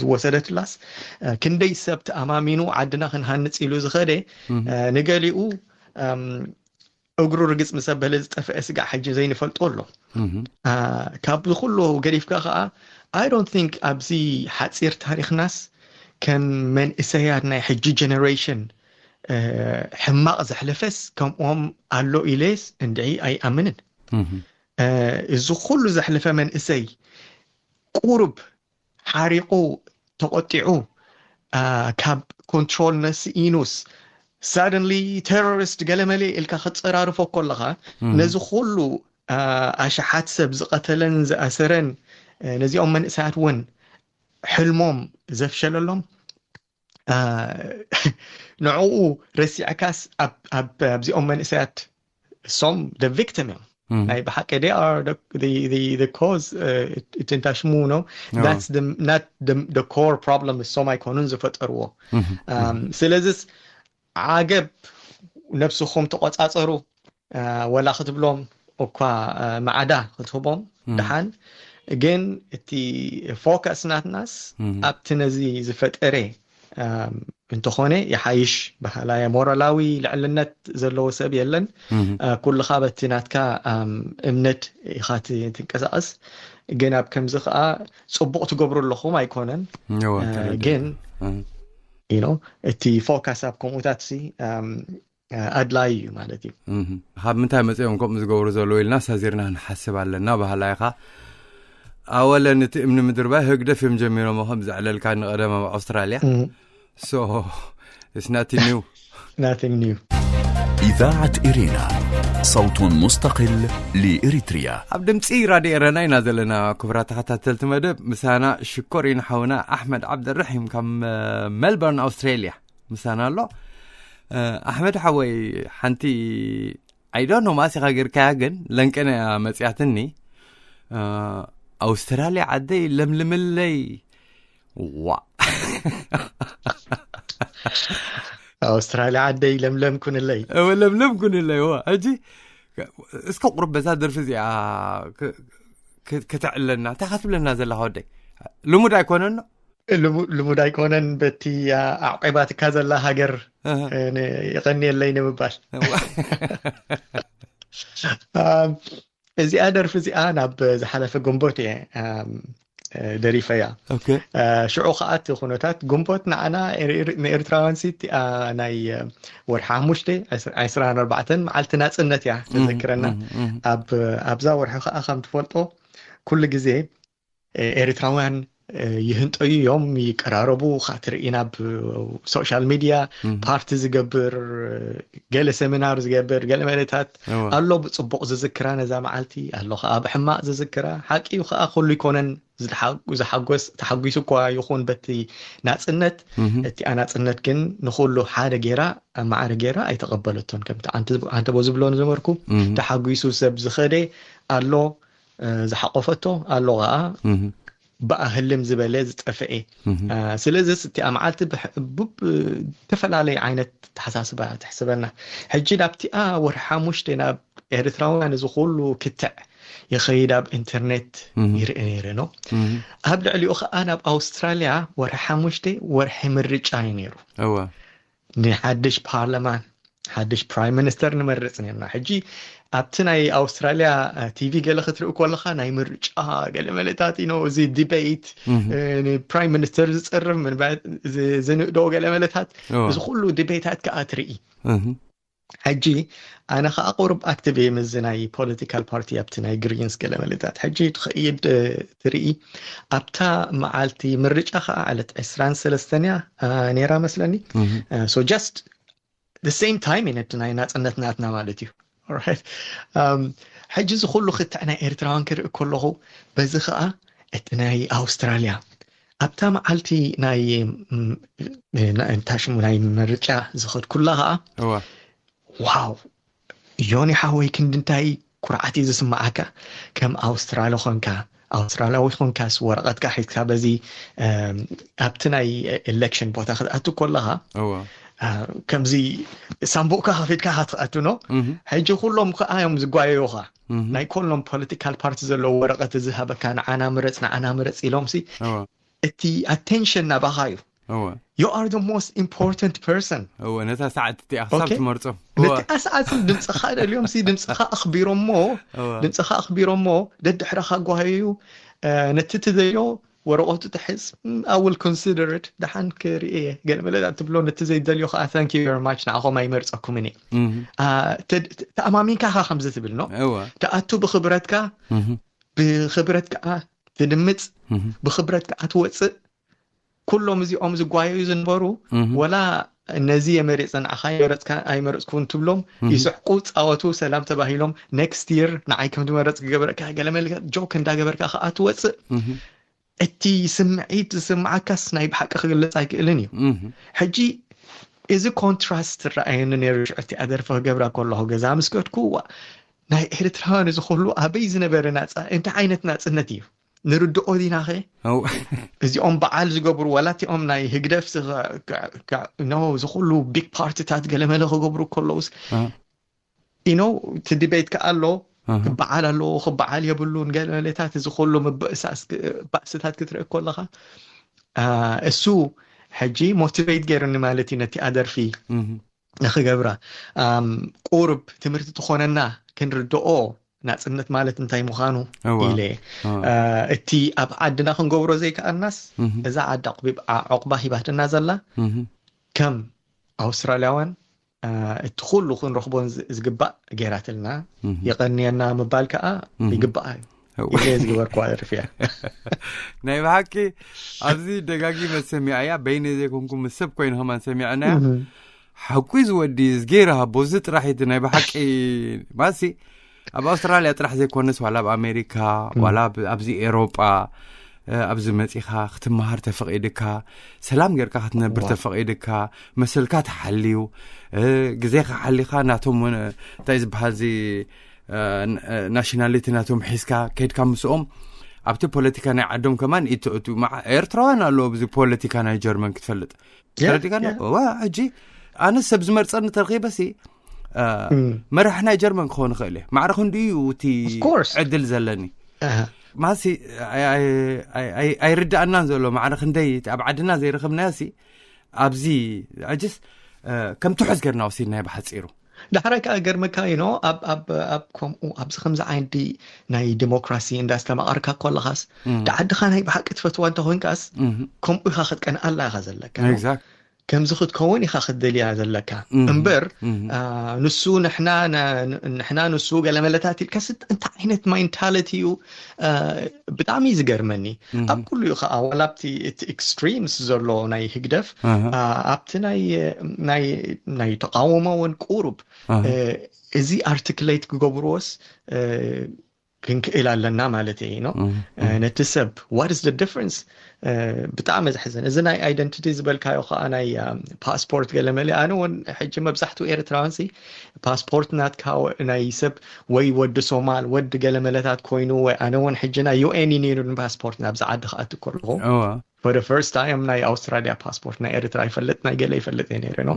ዝወሰደትላስ ክንደይ ሰብ ተኣማሚኑ ዓድና ክንሃንፅ ኢሉ ዝኸደ፣ ንገሊኡ እግሩ ርግፅ ምስ ኣበለ ዝጠፍአ ስጋዕ ሕጂ ዘይንፈልጦ ኣሎ። ካብዚ ኩሉ ገዲፍካ ከዓ፣ I don't think ኣብዚ ሓፂር ታሪክናስ ከም መንእሰያት ናይ ሕጂ ጀነሬሽን ሕማቕ ዘሕለፈስ ከምኦም ኣሎ ኢለስ እንድዒ ኣይኣምንን። እዚ ኩሉ ዘሕለፈ መንእሰይ ቁሩብ ሓሪቑ ተቖጢዑ፣ ካብ ኮንትሮል ነስኢኑስ ሳደንሊ ቴሮሪስት ገለመለ ኢልካ ክትፀራርፎ ከለኻ፣ ነዚ ኩሉ ኣሽሓት ሰብ ዝቐተለን ዝኣሰረን፣ ነዚኦም መንእሰያት እውን ሕልሞም ዘፍሸለሎም፣ ንዕኡ ረሲዕካስ ኣብዚኦም መንእሰያት፣ እሶም ደ ቪክቲም እዮም። ናይ ብሓቂ they are the cause። ትንታሽሙ ነው። That's not the core problem። እሶም ኣይኮኑን ዝፈጠርዎ። ስለዚስ ዓገብ ነብስኹም ተቆፃፀሩ ወላ ክትብሎም እኳ ማዕዳ ክትህቦም ደሓን፣ ግን እቲ ፎከስ ናትናስ ኣብቲ ነዚ ዝፈጠረ እንተኾነ ይሓይሽ። በሃላይ ሞራላዊ ልዕልነት ዘለዎ ሰብ የለን። ኩልኻ በቲ ናትካ እምነት ኢኻ ትንቀሳቐስ። ግን ኣብ ከምዚ ከዓ ፅቡቕ ትገብሩ ኣለኹም ኣይኮነን። ግን እቲ ፎካስ ኣብ ከምኡታት ሲ ኣድላይ እዩ ማለት እዩ። ካብ ምንታይ መፅኦም ከምኡ ዝገብሩ ዘለዉ ኢልና ሳዚርና ንሓስብ ኣለና። ባህላ ኢኻ ኣወለን እቲ እምኒ ምድርባይ ህግደፍ እዮም ጀሚሮም ከም ዘዕለልካ ንቀደም ኣብ ኣውስትራልያ። So it's nothing new. إذاعة إرينا، صوت مستقل لإريتريا. ኣብ ድምፂ ራድዮ ኤረና ኢና ዘለና። ክቡራት ተኸታተልቲ መደብ ምሳና ሽኮር ኢና ሓውና ኣሕመድ ዓብደራሒም ካብ ሜልበርን ኣውስትሬልያ ምሳና ኣሎ። ኣሕመድ ሓወይ ሓንቲ I don't know ማሲኻ ጌርካያ ግን ለንቀነ መፅያትኒ። ኣውስትራልያ ዓደይ ለምልምለይ ዋ ኣውስትራልያ ዓደይ ለምለም ኩንለይ። እወ ለምለም ኩንለይ። እወ ሕጂ እስከ ቁሩብ በዛ ደርፊ እዚኣ ከተዕለና እንታይ ካትብለና ዘለካ ወደይ? ልሙድ ኣይኮነን። ልሙድ ኣይኮነን። በቲ ኣዕቂባትካ ዘላ ሃገር የቀንየለይ ንምባል። እዚኣ ደርፊ እዚኣ ናብ ዝሓለፈ ግንቦት እየ ደሪፈያ። ሽዑ ከዓ እቲ ኩነታት ግንቦት ንዓና ንኤርትራውያን ሲ እቲኣ ናይ ወርሒ ሓሙሽተ ዕስራን ኣርባዕተን መዓልቲ ናፅነት እያ ተዘክረና። ኣብዛ ወርሒ ከዓ ከም ትፈልጦ ኩሉ ግዜ ኤርትራውያን ይህንጠዩ እዮም፣ ይቀራረቡ። ካትርኢ ናብ ሶሻል ሚድያ ፓርቲ ዝገብር፣ ገለ ሰሚናር ዝገብር፣ ገለ መለታት ኣሎ። ብፅቡቕ ዝዝክራ ነዛ መዓልቲ ኣሎ፣ ከዓ ብሕማቕ ዝዝክራ። ሓቂ እዩ ከዓ ኩሉ ይኮነን ዝሓጎስ፣ ተሓጒሱ እኳ ይኹን በቲ ናፅነት፣ እቲኣ ናፅነት ግን ንኩሉ ሓደ ገይራ ማዕረ ገይራ ኣይተቐበለቶን። ከምቲ ኣንተ ቦ ዝብሎ ንዝመርኩ ተሓጒሱ ሰብ ዝኸደ ኣሎ፣ ዝሓቆፈቶ ኣሎ ከዓ ብኣህልም ዝበለ ዝጠፍኤ። ስለዚ እቲኣ መዓልቲ ብተፈላለየ ዓይነት ተሓሳስባ ትሕስበና። ሕጂ ናብቲኣ ወርሒ ሓሙሽተ ናብ ኤርትራውያን እዚ ኩሉ ክትዕ ይኸይድ ኣብ ኢንተርኔት ይርኢ ነይረ ነው። ኣብ ልዕሊኡ ከዓ ናብ ኣውስትራልያ ወርሒ ሓሙሽተ ወርሒ ምርጫ እዩ ነይሩ። ንሓድሽ ፓርላማን ሓድሽ ፕራይም ሚኒስተር ንመርፅ ነርና። ሕጂ ኣብቲ ናይ ኣውስትራልያ ቲቪ ገለ ክትርኢ ከለካ ናይ ምርጫ ገለ መለታት ኖ እዚ ዲቤት ንፕራይም ሚኒስተር ዝፀርፍ ዝንእዶ ገለ መለታት እዚ ኩሉ ዲቤታት ከዓ ትርኢ። ሕጂ ኣነ ከዓ ቁሩብ ኣክቲቭ እየ ምስዚ ናይ ፖለቲካል ፓርቲ ኣብቲ ናይ ግሪንስ ገለ መለታት። ሕጂ ትኸይድ ትርኢ ኣብታ መዓልቲ ምርጫ ከዓ ዕለት ዕስራን ሰለስተን እያ ነይራ መስለኒ። So just the same time ነቲ ናይ ናፅነት ናትና ማለት እዩ። ሕጂ እዚ ኩሉ ክትዕ ናይ ኤርትራውያን ክርኢ ከለኹ በዚ ከዓ እቲ ናይ ኣውስትራልያ ኣብታ መዓልቲ ናይ እንታይ ሽሙ ናይ ምርጫ ዝኸድኩላ ከዓ ዋው ዮኒ ሓወይ ክንዲ እንታይ ኩርዓት እዩ ዝስምዓካ ከም ኣውስትራሊ ኮንካ ኣውስትራልያዊ ኮንካስ ወረቐትካ ሒዝካ በዚ ኣብቲ ናይ ኤሌክሽን ቦታ ክትኣቱ ከለኻ ከምዚ ሳምቡእካ ከፊትካ ክትኣቱ ኖ። ሕጂ ኩሎም ከዓ እዮም ዝጓየዩኻ። ናይ ኮሎም ፖለቲካል ፓርቲ ዘለዎ ወረቐት ዝሃበካ ንዓና ምረፅ ንዓና ምረፅ ኢሎም ሲ እቲ ኣቴንሽን ናባኻ እዩ። You are the most important person. እወ ነታ ሰዓት እቲኣ ክሳብ ትመርጾ። ነቲኣ ሰዓት ድምፅኻ ደልዮም ሲ ድምፅኻ ኣኽቢሮሞ ድምፅኻ ኣኽቢሮሞ ደድሕረኻ ጓሃዩ ነቲ ትደልዮ ወረቐቱ ትሕዝ I will consider it ደሓን ክርኢ እየ ገለ መለ ትብሎ ነቲ ዘይደልዮ ከዓ thank you very much ንዓኹም ኣይመርፀኩምን እየ። ተኣማሚንካ ኻ ከምዚ ትብል ኖ ትኣቱ ብክብረትካ ብክብረት ከዓ ትድምፅ ብክብረት ከዓ ትወፅእ። ኩሎም እዚኦም ዝጓየዩ ዝነበሩ ወላ ነዚ የመሪፅ ንዓኻ ይመረፅካ ኣይመረፅኩን ትብሎም ይስሕቁ ፃወቱ ሰላም ተባሂሎም next year ንዓይ ከም ዝመረፅ ክገበረካ ገለመለ ጆክ እንዳገበርካ ከዓ ትወፅእ። እቲ ስምዒት ዝስምዓካስ ናይ ብሓቂ ክግለፅ ኣይክእልን እዩ። ሕጂ እዚ ኮንትራስት ትረኣየኒ ነይሩ ሽዑ እቲኣ ደርፊ ክገብራ ከለኹ ገዛ ምስ ከድኩ ዋ ናይ ኤርትራውያን እዚ ኩሉ ኣበይ ዝነበረ ናፃ እንታይ ዓይነት ናፅነት እዩ ንርድኦ ዲናኸ? እዚኦም በዓል ዝገብሩ ዋላ እቲኦም ናይ ህግደፍ ኖ እዚ ኩሉ ቢግ ፓርቲታት ገለመለ ክገብሩ ከለውስ ኢኖ እቲ ዲቤት ከኣ ኣሎ። ክበዓል ኣለዎ፣ ክበዓል የብሉን፣ ገለ መለታት፣ እዚ ኩሉ ምብእሳስ፣ ባእስታት ክትርኢ ከለኻ፣ አ፣ እሱ ሕጂ ሞቲቬት ገይሩኒ ማለት እዩ ነቲ ኣደርፊ ንክገብራ። ቁሩብ ትምህርቲ ትኾነና፣ ክንርድኦ ናጽነት ማለት እንታይ ምዃኑ ኢለ። እቲ ኣብ ዓድና ክንገብሮ ዘይከኣልናስ፣ እዛ ዓዲ ዕቑባ ሂባትና ዘላ፣ ከም ኣውስትራልያውያን እቲ ኩሉ ክንረኽቦን ዝግባእ ገይራትልና፣ የቐንየና ምባል ከኣ ይግባኣ እዩ። ኢለ ዝገበርኩዋ ደርፊ እያ። ናይ ብሓቂ ኣብዚ ደጋጊመ ሰሚዐያ፣ በይነ ዘይኮንኩ ምስ ሰብ ኮይኑ ከማን ሰሚዐናያ። ሓቁ ዝወዲ ዝገይረ ሃቦ እዚ ጥራሕ እቲ ናይ ብሓቂ ማሲ ኣብ ኣውስትራልያ ጥራሕ ዘይኮነስ ዋላ ኣብ ኣሜሪካ ዋላ ኣብዚ ኤሮጳ ኣብዚ መፂኻ ክትመሃር ተፈቒድካ፣ ሰላም ጌርካ ክትነብር ተፈቒድካ፣ መሰልካ ተሓልዩ፣ ግዜኻ ሓሊኻ ናቶም እንታይ ዝበሃል እዚ ናሽናሊቲ ናቶም ሒዝካ ከይድካ ምስኦም ኣብቲ ፖለቲካ ናይ ዓዶም ከማን ይትእቱ። ኤርትራውያን ኣለዎ ብዚ ፖለቲካ ናይ ጀርመን ክትፈልጥ ተረዲካ ዋ ሕጂ ኣነ ሰብ ዝመርፀኒ ተረኺበሲ መራሕ ናይ ጀርመን ክኸውን ይኽእል እየ። ማዕረ ክንዲኡ እቲ ዕድል ዘለኒ ማሲ ኣይርዳእናን ዘሎ ማዕረ ክንደይ ኣብ ዓድና ዘይረኸብናዮ ሲ ኣብዚ ሕጅስ ከም ትሑዝ ገርና ወሲድናዮ ብሓፂሩ። ዳሕራይ ከዓ ገርመካ ኢኖ ኣብ ኣብ ኣብ ከምኡ ኣብዚ ከምዚ ዓይነት ናይ ዲሞክራሲ እንዳስተማቐርካ ከለኻስ ንዓድኻ ናይ ብሓቂ ትፈትዋ እንተኮይንካስ ከምኡ ኢኻ ክትቀንኣላ ኢኻ ዘለካ። ከምዚ ክትከውን ኢኻ ክትደልያ ዘለካ እምበር ንሱ ንሕና ንሱ ገለመለታት ኢልካስ እንታይ ዓይነት ማይንታሊቲ እዩ? ብጣዕሚ እዩ ዝገርመኒ። ኣብ ኩሉ እዩ ከዓ ዋላ ኣብቲ እቲ ኤክስትሪምስ ዘሎ ናይ ህግደፍ ኣብቲ ናይ ተቃውሞ እውን ቁሩብ እዚ ኣርቲክሌት ክገብርዎስ ክንክእል ኣለና ማለት እዩ ነው። ነቲ ሰብ what is the difference? ብጣዕሚ ዘሕዝን እዚ ናይ ኣይደንቲቲ ዝበልካዮ ከዓ ናይ ፓስፖርት ገለመለ ኣነ እውን ሕጂ መብዛሕትኡ ኤርትራውያን ሲ ፓስፖርት ናትካ ናይ ሰብ ወይ ወዲ ሶማል ወዲ ገለመለታት ኮይኑ ወይ ኣነ እውን ሕጂ ናይ ዩኤን እዩ ነይሩ ፓስፖርት ናብዚ ዓዲ ክኣቱ ከለኹ for the first time ናይ ኣውስትራሊያ ፓስፖርት ናይ ኤርትራ ይፈልጥ ናይ ገለ ይፈልጥ እየ ነይረ ነው።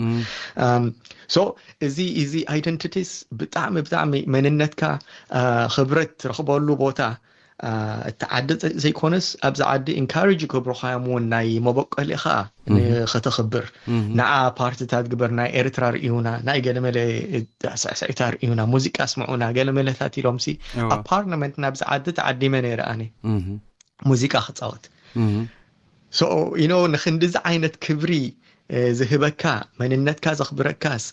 So እዚ እዚ ኣይደንቲቲስ ብጣዕሚ ብጣዕሚ መንነትካ ክብረት ትረኽበሉ ቦታ እቲ ዓዲ ዘይኮነስ ኣብዚ ዓዲ ኢንካሬጅ ይገብሩኻ እዮም እውን ናይ መበቆሊኻ ንኸተኽብር ንዓ ፓርትታት ግበር ናይ ኤርትራ ርእዩና ናይ ገለመለ ስዕስዕታ ርእዩና ሙዚቃ ስምዑና ገለመለታት ኢሎምሲ ኣብ ፓርላመንት ናብዚ ዓዲ ተዓዲመ ነይረ ኣነ ሙዚቃ ክፃወት so you know ንክንድዚ ዓይነት ክብሪ ዝህበካ መንነትካ ዘኽብረካስ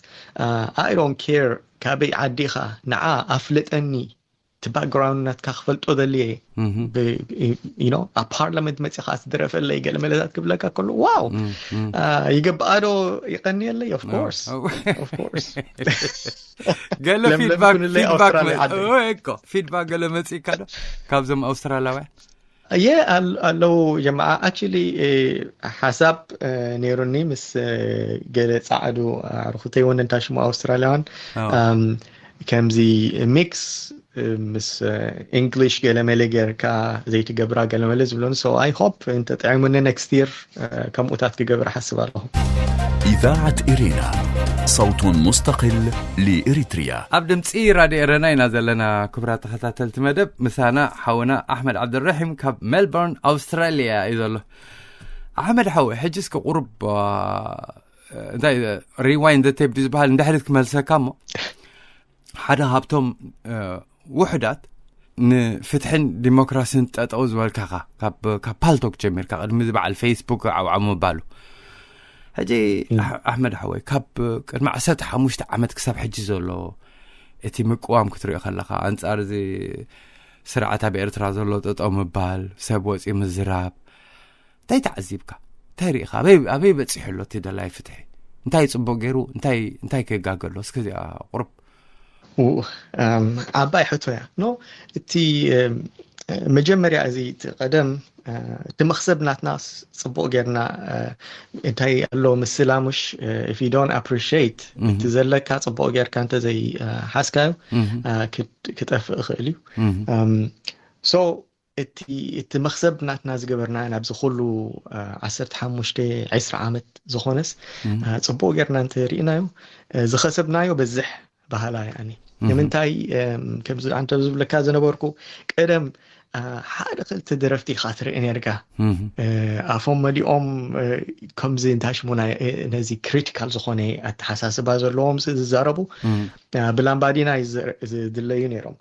I don't care ካበይ ዓዲኻ ንዓ ኣፍልጠኒ እቲ ባክግራውንድ ናትካ ክፈልጦ ደልየ ኣብ ፓርላመንት መፂኻ ትደረፈለይ ገለ መለታት ክብለካ ከሎ ዋው ይገብኣ ዶ ይቀንየለይ of course of course ገለ ፊድባክ ፊድባክ ገለ መፂካ ዶ ካብዞም ኣውስትራላውያን የ ኣለዉ ጀማዓ actually ሓሳብ ነይሩኒ ምስ ገለ ፃዕዱ ኣርኩተይ እውን እንታ ሽሙ ኣውስትራልያውን ከምዚ ሚክስ ምስ እንግሊሽ ገለመለ ጌርካ ዘይትገብራ ገለመለ ዝብለኒ so I hope እንተጥዕሙኒ next year ከምኡታት ክገብር ሓስብ ኣለኹ إذاعة إرينا صوت مستقل لإريتريا ኣብ ድምፂ ራድዮ ኤረና ኢና ዘለና ክቡራት ተኸታተልቲ መደብ ምሳና ሓውና ኣሕመድ ዓብደልረሒም ካብ ሜልቦርን ኣውስትራልያ እዩ ዘሎ ኣሕመድ ሓዊ ሕጂ እስከ ቁሩብ እንታይ rewind the tape ዝበሃል እንድሕሪት ክመልሰካ እሞ ሓደ ካብቶም ውሑዳት ንፍትሕን ዲሞክራሲን ጠጠው ዝበልካኻ ካብ ፓልቶክ ጀሚርካ ቅድሚ እዚ በዓል ፌስቡክ ዓውዓ ምባሉ ሕጂ ኣሕመድ ሓወይ ካብ ቅድሚ ዓሰርተ ሓሙሽተ ዓመት ክሳብ ሕጂ ዘሎ እቲ ምቅዋም ክትሪኦ ከለኻ ኣንፃር እዚ ስርዓት ኣብ ኤርትራ ዘሎ ጠጠው ምባል ሰብ ወፂኡ ምዝራብ እንታይ ተዓዚብካ እንታይ ርኢኻ ኣበይ በፂሑ ኣሎ እቲ ደላይ ፍትሒ እንታይ ፅቡቅ ገይሩ እንታይ እንታይ ከጋገሎ እስከዚኣ ቁርብ ዓባይ ሕቶ እያ ኖ እቲ መጀመርያ እዚ ቀደም እቲ መክሰብ ናትና ፅቡቅ ጌርና እንታይ ኣሎ ምስላ ሙሽ if you don't appreciate እቲ ዘለካ ፅቡቅ ጌርካ እንተዘይ ሓዝካዮ ክጠፍእ ይኽእል እዩ so እቲ እቲ መክሰብ ናትና ዝገበርና ናብዚ ኩሉ ዓሰርተ ሓሙሽተ ዕስራ ዓመት ዝኾነስ ፅቡቅ ጌርና እንተሪእናዮ ዝኸሰብናዮ በዝሕ ባህላ ያኒ ንምንታይ ከምዚ ኣንተ ዝብለካ ዝነበርኩ ቀደም ሓደ ክልተ ደረፍቲ ኢኻ ትርኢ ነርካ። ኣፎም መሊኦም ከምዚ እንታይ ሽሙ ነዚ ክሪቲካል ዝኾነ ኣተሓሳስባ ዘለዎም ዝዛረቡ ብላምባዲና ዝድለዩ ነይሮም።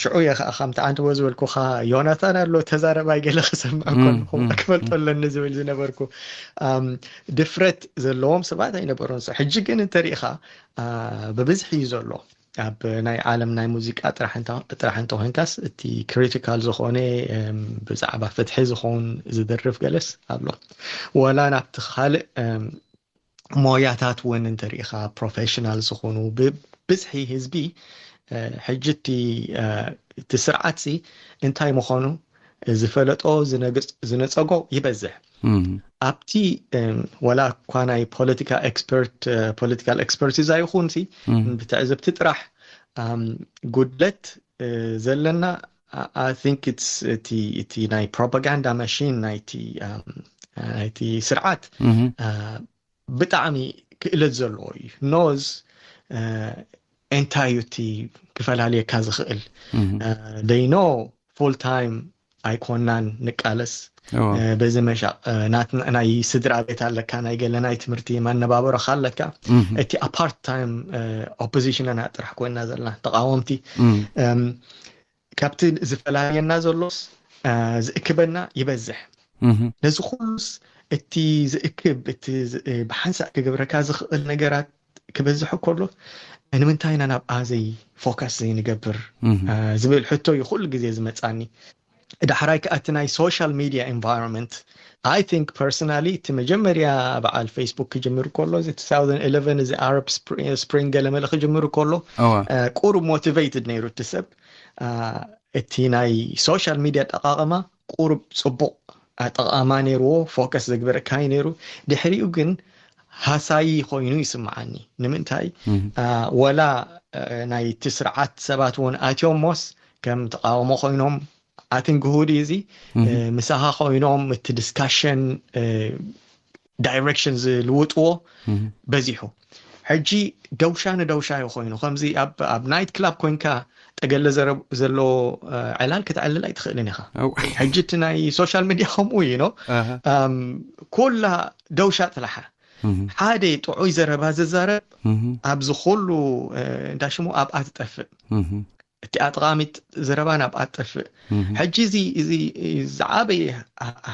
ሽዑ እየ ከዓ ከምቲ ኣንተ ዝበልኩኻ ዮናታን ኣሎ ተዛረባይ ገለ ክሰምዕ ከለኹ ክፈልጦ ኣለኒ ዝብል ዝነበርኩ ድፍረት ዘለዎም ሰባት ኣይነበሩን። ሕጂ ግን እንተሪኢኻ ብብዝሒ እዩ ዘሎ። ኣብ ናይ ዓለም ናይ ሙዚቃ ጥራሕ እንተኾይንካስ እቲ ክሪቲካል ዝኾነ ብዛዕባ ፍትሒ ዝኸውን ዝድርፍ ገለስ ኣሎ። ወላ ናብቲ ካልእ ሞያታት እውን እንተሪኢኻ ፕሮፌሽናል ዝኾኑ ብብዝሒ ህዝቢ ሕጂ እቲ ስርዓት ሲ እንታይ ምዃኑ ዝፈለጦ ዝነጸጎ ይበዝሕ። ኣብቲ ወላ እኳ ናይ ፖለቲካ ኤክስፐርት ፖለቲካል ኤክስፐርቲዝ ኣይኹን ሲ ብትዕዝብቲ ጥራሕ ጉድለት ዘለና I think እቲ ናይ ፕሮፓጋንዳ ማሽን ናይቲ ስርዓት ብጣዕሚ ክእለት ዘለዎ እዩ። ኖዝ እንታይ እዩ እቲ ክፈላልየካ ዝኽእል ደይኖ ፉል ታይም ኣይኮናን ንቃለስ በዚ መሻ ናይ ስድራ ቤት ኣለካ ናይ ገለ ናይ ትምህርቲ ማነባበሮካ ኣለካ። እቲ ኣፓርት ታይም ኦፖዚሽንና ጥራሕ ኮይና ዘለና ተቃወምቲ ካብቲ ዝፈላልየና ዘሎስ ዝእክበና ይበዝሕ። ነዚ ኩሉስ እቲ ዝእክብ እቲ ብሓንሳእ ክገብረካ ዝኽእል ነገራት ክበዝሕ ከሎ ንምንታይ ኢና ናብ ኣዘይ ፎካስ ዘይንገብር ዝብል ሕቶ እዩ ኩሉ ግዜ ዝመፃኒ። ዳሕራይ ከዓ እቲ ናይ ሶሻል ሚድያ ኤንቫይሮንመንት I think personally እቲ መጀመርያ በዓል ፌስቡክ ክጅምር ከሎ እዚ two thousand eleven እዚ ኣረብ ስፕሪንግ ገለመለ ክጅምር ከሎ ቁሩብ ሞቲቬትድ ነይሩ እቲ ሰብ። እቲ ናይ ሶሻል ሚድያ ኣጠቃቀማ ቁሩብ ፅቡቅ ኣጠቃማ ነይርዎ፣ ፎከስ ዘግበረካይ ነይሩ። ድሕሪኡ ግን ሃሳይ ኮይኑ ይስምዓኒ። ንምንታይ ወላ ናይቲ ስርዓት ሰባት እውን ኣትዮም ሞስ ከም ተቃውሞ ኮይኖም ኣትንግሁድ እዚ ምሳኻ ኮይኖም እቲ ዲስካሽን ዳይሬክሽን ዝልውጥዎ በዚሑ። ሕጂ ደውሻ ንደውሻ እዩ ኮይኑ ከምዚ ኣብ ናይት ክላብ ኮይንካ ጠገለ ዘሎ ዕላል ክትዕልል ኣይትኽእልን ኢኻ። ሕጂ እቲ ናይ ሶሻል ሚድያ ከምኡ እዩ ኖ ኩላ ደውሻ ጥላሓ ሓደ ጥዑይ ዘረባ ዝዛረብ ኣብዚ ኩሉ እንዳ ሽሙ ኣብኣ ትጠፍእ። እቲኣ ጠቓሚት ዘረባ ናብኣ ትጠፍእ። ሕጂ እዚ እዚ ዝዓበየ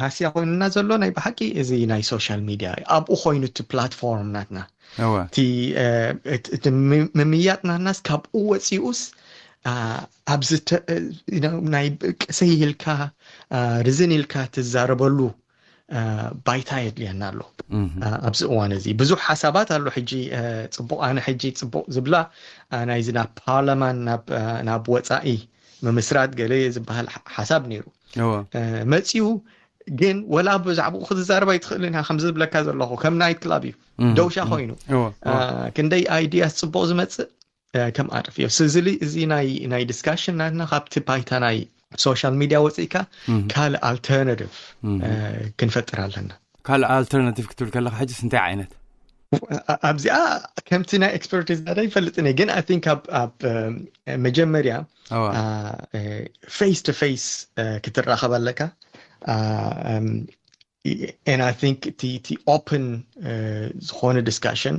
ሃስያ ኮይኑና ዘሎ ናይ ብሓቂ እዚ ናይ ሶሻል ሚድያ እዩ። ኣብኡ ኮይኑ እቲ ፕላትፎርም ናትና እቲ ምምያጥ ናትናስ ካብኡ ወፂኡስ ኣብዚ ናይ ቅሰይ ኢልካ ርዝን ኢልካ ትዛረበሉ ባይታ የድልየና ኣሎ። ኣብዚ እዋን እዚ ብዙሕ ሓሳባት ኣሎ። ሕጂ ፅቡቅ ኣነ ሕጂ ፅቡቅ ዝብላ ናይዚ ናብ ፓርላማን ናብ ወፃኢ ምምስራት ገለ ዝበሃል ሓሳብ ነይሩ መፅዩ። ግን ወላ ብዛዕባኡ ክትዛረብ ኣይትኽእልን ኢኻ። ከምዚ ዝብለካ ዘለኹ ከም ናይት ክላብ እዩ፣ ደውሻ ኮይኑ ክንደይ ኣይዲያስ ፅቡቅ ዝመፅእ ከም ኣጥፍዮ ስዝሊ እዚ ናይ ናይ ዲስካሽን ናትና ካብቲ ባይታ ናይ ሶሻል ሚድያ ወፂእካ ካልእ ኣልተርናቲቭ ክንፈጥር ኣለና። ካልእ ኣልተርናቲቭ ክትብል ከለካ ሕጅስ እንታይ ዓይነት ኣብዚኣ ከምቲ ናይ ኤክስፐርቲዝ ዳ ይፈልጥን እየ፣ ግን I think ኣብ መጀመርያ ፌስ ቱ ፌስ ክትራኸብ ኣለካ። And I think እቲ ኦፕን ዝኾነ ዲስካሽን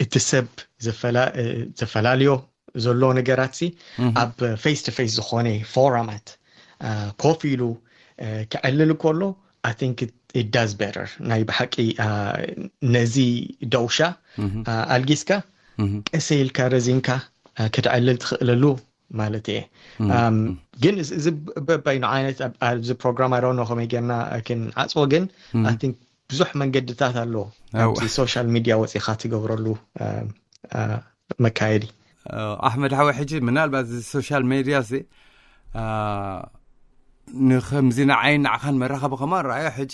እቲ ሰብ ዘፈላለዮ ዘሎ ነገራት ሲ ኣብ ፌስ ቱ ፌስ ዝኾነ ፎራማት ኮፍ ኢሉ ክዕልል ከሎ I think it does better። ናይ ብሓቂ ነዚ ደውሻ ኣልጊስካ ቀሰ ኢልካ ረዚንካ ክትዕልል ትኽእለሉ ማለት እየ። ግን እዚ በባይኑ ዓይነት ኣብዚ ፕሮግራም ኣረኖ ከመይ ጌርና ክንዓፅዎ፣ ግን I think ብዙሕ መንገድታት ኣሎ ካብዚ ሶሻል ሚድያ ወፂኻ ትገብረሉ መካየዲ። ኣሕመድ ሓወይ፣ ሕጂ ምናልባት እዚ ሶሻል ሜድያ እዚ ንከምዚ ንዓይን ንዓኻን መራኸቢ ከማን ረኣዮ። ሕጂ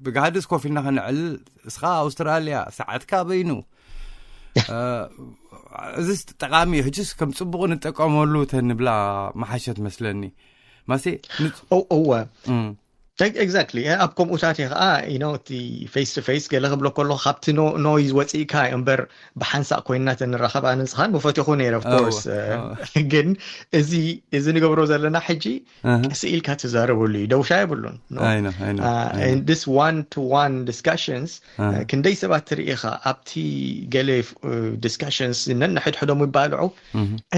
ብጋህድስ ኮፍ ኢልና ከነዕልል፣ እስኻ ኣውስትራልያ ሰዓትካ በይኑ፣ እዚ ጠቃሚ እዩ። ሕጂስ ከም ፅቡቅ ንጠቀመሉ ተንብላ መሓሸት መስለኒ። ማሴ እወ Exactly. ኣብ ከምኡታት እየ ከዓ you know እቲ face to face ገለ ክብሎ ከሎ ካብቲ ኖይዝ ወፂእካ እዩ እምበር ብሓንሳእ ኮይና ተንራኸብ ኣነ ንስኻን ምፈትኹ ነይረ of course። ግን እዚ እዚ ንገብሮ ዘለና ሕጂ ስኢልካ ትዛረበሉ እዩ ደውሻ የብሉን። This one to one discussions ክንደይ ሰባት ትርኢኻ ኣብቲ ገለ discussions ነንሕድሕዶም ይባልዑ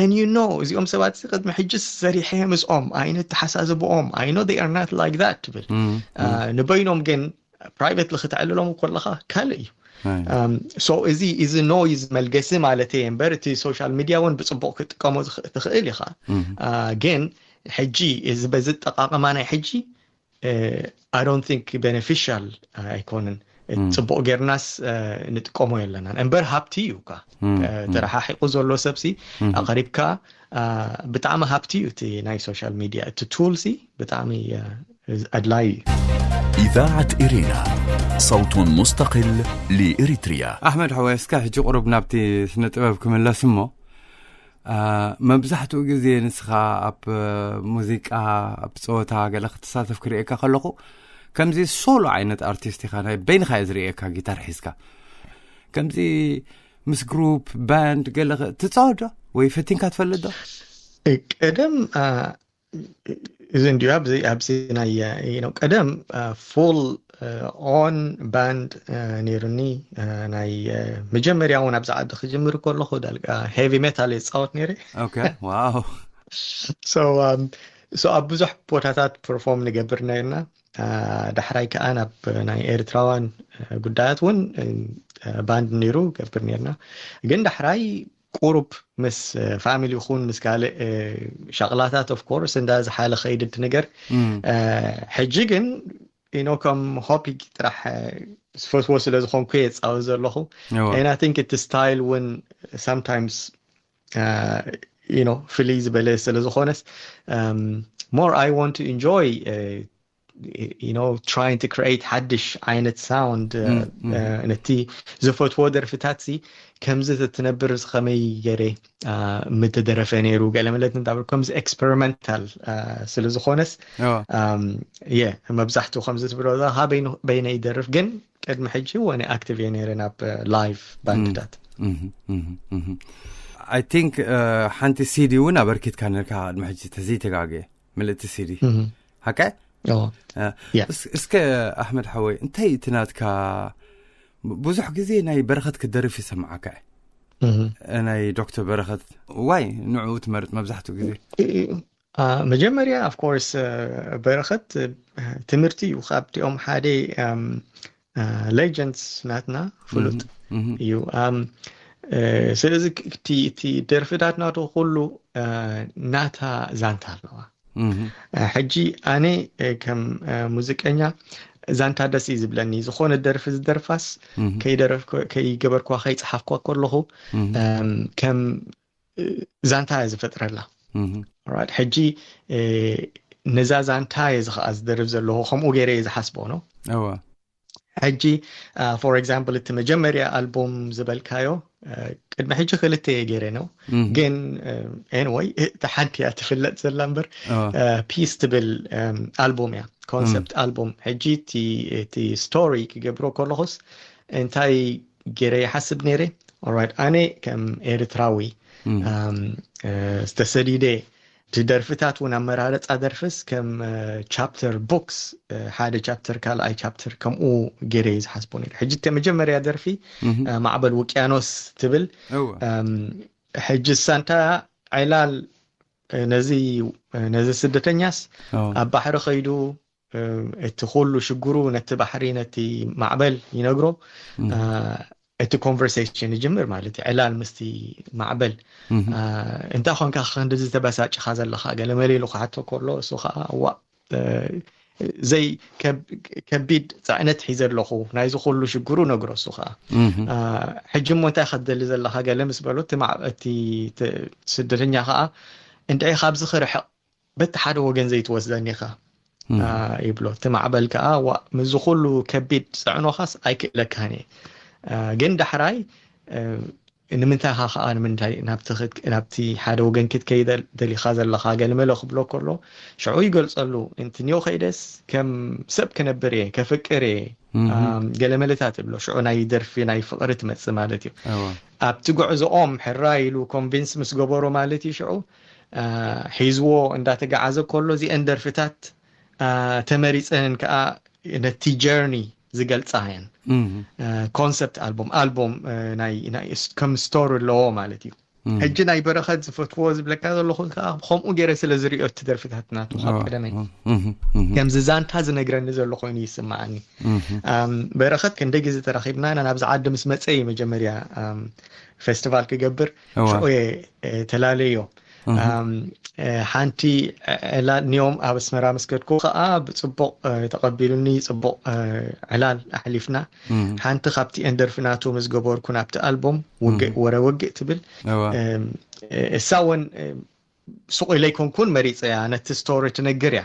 and you know እዚኦም ሰባት ቅድሚ ሕጂ ሰሪሐ ምስኦም ኣይነት ተሓሳስብኦም I know they are not like that ትብል። ንበይኖም ግን ፕራይቬትሊ ክተዕልሎም ከለኻ ካልእ እዩ። So እዚ እዚ ኖይዝ መልገሲ ማለት እየ እምበር እቲ social media እውን ብፅቡቅ ክትጥቀሞ ትኽእል ኢኻ። ግን ሕጂ እዚ በዚ ጠቃቀማ ናይ ሕጂ I don't think beneficial ኣይኮንን። ፅቡቅ ጌርናስ ንጥቀሞ የለናን እምበር ሃብቲ እዩ ካ ተረሓሒቁ ዘሎ ሰብሲ ኣቀሪብካ ብጣዕሚ ሃብቲ እዩ እቲ ናይ social media እቲ tool ሲ ብጣዕሚ ኣድላይ እዩ። إذاعة إرينا، صوت مستقل لإريتريا. ኣሕመድ ሓወይ እስከ ሕጂ ቁሩብ ናብቲ ስነ ጥበብ ክምለስ እሞ መብዛሕትኡ ግዜ ንስኻ ኣብ ሙዚቃ ኣብ ፀወታ ገለ ክትሳተፍ ክርእየካ ከለኹ ከምዚ ሶሎ ዓይነት ኣርቲስት ኢኻ ናይ በይንኻ እየ ዝርእየካ ጊታር ሒዝካ ከምዚ ምስ ግሩፕ ባንድ ገለ ትፃወት ዶ ወይ ፈቲንካ ትፈልጥ ዶ? ቀደም እዚ እንዲዩ ኣብዚ ኣብዚ ናይ you know ቀደም full on band ነይሩኒ ናይ መጀመርያ እውን ኣብዚ ዓዲ ክጅምር ከለኹ ዳልጋ heavy metal እየ ዝፃወት ነይረ። Wow. So ኣብ ብዙሕ ቦታታት perform ንገብር ነርና። ዳሕራይ ከዓ ናብ ናይ ኤርትራውያን ጉዳያት እውን ባንድ ነይሩ ገብር ነርና። ግን ዳሕራይ ቁሩብ ምስ ፋሚሊ ይኹን ምስ ካልእ ሻቕላታት of course እንዳ ዝሓለ ኸይድ እቲ ነገር ሕጂ ግን you know ከም ሆቢ ጥራሕ ዝፈትዎ ስለ ዝኾንኩ እየ ዝፃወት ዘለኹ። And I think እቲ style እውን sometimes you know ፍልይ ዝበለ ስለ ዝኾነስ more I want to enjoy you know trying to create ሓድሽ ዓይነት sound ነቲ ዝፈትዎ ደርፍታት ሲ ከምዚ ትነብር ከመይ ገይረ ምተደረፈ ነይሩ ገለ መለት ንዳብር ከምዚ experimental ስለ ዝኾነስ የ መብዛሕትኡ ከምዚ ትብሎ ዘለኻ በይነ ይደርፍ ግን ቅድሚ ሕጂ ወነ ኣክቲቭ እየ ነይረ ናብ ላይቭ ባንድታት። I think ሓንቲ ሲዲ እውን ኣበርኪትካ ነርካ ቅድሚ ሕጂ ተዘይተጋግየ ምልእቲ ሲዲ ሓቀ? እስከ ኣሕመድ ሓወይ እንታይ እቲ ናትካ ብዙሕ ግዜ ናይ በረኸት ክደርፍ ይሰማዓካ ናይ ዶክተር በረኸት ዋይ ንዕኡ ትመርጥ መብዛሕትኡ ግዜ? መጀመርያ of course በረኸት ትምህርቲ እዩ ካብቲኦም ሓደ legends ናትና ፍሉጥ እዩ። ስለዚ እቲ ደርፍታት ናቱ ኩሉ ናታ ዛንታ ኣለዋ። ሕጂ ኣነ ከም ሙዚቀኛ ዛንታ ደስ እዩ ዝብለኒ ዝኾነ ደርፊ ዝደርፋስ ከይገበርኳ ከይፀሓፍኳ ከለኹ ከም ዛንታ እየ ዝፈጥረላ። ሕጂ ነዛ ዛንታ እየ ዝኸዓ ዝደርፍ ዘለኹ ከምኡ ገይረ እየ ዝሓስቦ ነው። ሕጂ for example እቲ መጀመርያ ኣልቡም ዝበልካዮ ቅድሚ ሕጂ ክልተ እየ ገይረ ነው ግን anyway እቲ ሓንቲ እያ ትፍለጥ ዘላ እምበር ፒስ ትብል ኣልቡም እያ ኮንሰፕት ኣልቡም። ሕጂ እቲ ስቶሪ ክገብሮ ከለኹስ እንታይ ገይረ ይሓስብ ነይረ። ኦራይት ኣነ ከም ኤርትራዊ ዝተሰዲደ እቲ ደርፍታት እውን ኣመራረፃ ደርፍስ ከም ቻፕተር ቦክስ ሓደ ቻፕተር ካልኣይ ቻፕተር ከምኡ ገይረ እዩ ዝሓስቦ ነይረ። ሕጂ እቲ መጀመርያ ደርፊ ማዕበል ውቅያኖስ ትብል ሕጂ ሳንታ ዕላል ነዚ ነዚ ስደተኛስ ኣብ ባሕሪ ከይዱ እቲ ኩሉ ሽግሩ ነቲ ባሕሪ ነቲ ማዕበል ይነግሮ። እቲ ኮንቨርሴሽን ይጅምር ማለት እዩ ዕላል ምስቲ ማዕበል። እንታይ ኮንካ ክንድዚ ተበሳጭኻ ዘለኻ ገለመለ ኢሉ ክሓቶ ከሎ እሱ ከዓ ዋእ ዘይ ከቢድ ፅዕነት ሒዘ ኣለኹ ናይዚ ኩሉ ሽግሩ ነግሮ እሱ ከዓ። ሕጂ እሞ እንታይ ከደሊ ዘለኻ ገለ ምስ በሎ እቲ ስደተኛ ከዓ እንድዒ ካብዚ ክርሕቕ በቲ ሓደ ወገን ዘይትወስደኒ ኢኻ ይብሎ። እቲ ማዕበል ከዓ ዋ ምስዚ ኩሉ ከቢድ ፅዕኖኻስ ኣይክእለካን እየ። ግን ዳሕራይ ንምንታይ ኢኻ ከዓ ንምንታይ ናብቲ ክትክ- ናብቲ ሓደ ወገን ክትከይድ ደሊኻ ዘለኻ ገለመለ ክብሎ ከሎ ሽዑ ይገልጸሉ። እንትንዮ ከይደስ ከም ሰብ ክነብር እየ፣ ከፍቅር እየ፣ ኣም፣ ገለመለታት ይብሎ። ሽዑ ናይ ደርፊ ናይ ፍቕሪ ትመጽእ ማለት እዩ። ኣብቲ ጉዕዞኦም ሕራይ ኢሉ ኮንቪንስ ምስ ገበሮ ማለት እዩ። ሽዑ አ፣ ሒዝዎ እንዳተጋዓዘ ከሎ እዚአን ደርፍታት አ፣ ተመሪፀን ከዓ ነቲ ጀርኒ ዝገልፃ እየን። ኮንሰፕት ኣልቦም ኣልቦም አ፣ ናይ ናይ ስ- ከም ስቶሪ ኣለዎ ማለት እዩ። ሕጂ ናይ በረኸት ዝፈትዎ ዝብለካ ዘለኹ ከዓ ከምኡ ገይረ ስለ ዝሪኦ እቲ ደርፍታት ናቱ ካብ ቀደመይ ከምዚ ዛንታ ዝነግረኒ ዘሎ ኮይኑ ይስማዓኒ። ኣም፣ በረኸት ክንደይ ግዜ ተራኺብና ኢና። ናብዚ ዓዲ ምስ መፀ እዩ መጀመርያ ኣም፣ ፌስቲቫል ክገብር እዋ። ሽዑ እየ እ፣ ተላለዮ። ኣም፣ እ፣ ሓንቲ ዕላል ኒዮም ኣብ ኣስመራ ምስ ከድኩ ከዓ ብፅቡቕ እ፣ ተቐቢሉኒ። ፅቡቕ እ፣ ዕላል ኣሕሊፍና። ሓንቲ ካብቲ ኤንደርፍ ናቱ ምስ ገበርኩ ናብቲ ኣልቦም ውግእ ወረ ውግእ ትብል እዋ። እም፣ እ፣ እሳ እውን እ፣ ሱቕ ኢለ ኣይኮንኩን መሪፀ እያ ነቲ ስቶሪ ትነግር እያ።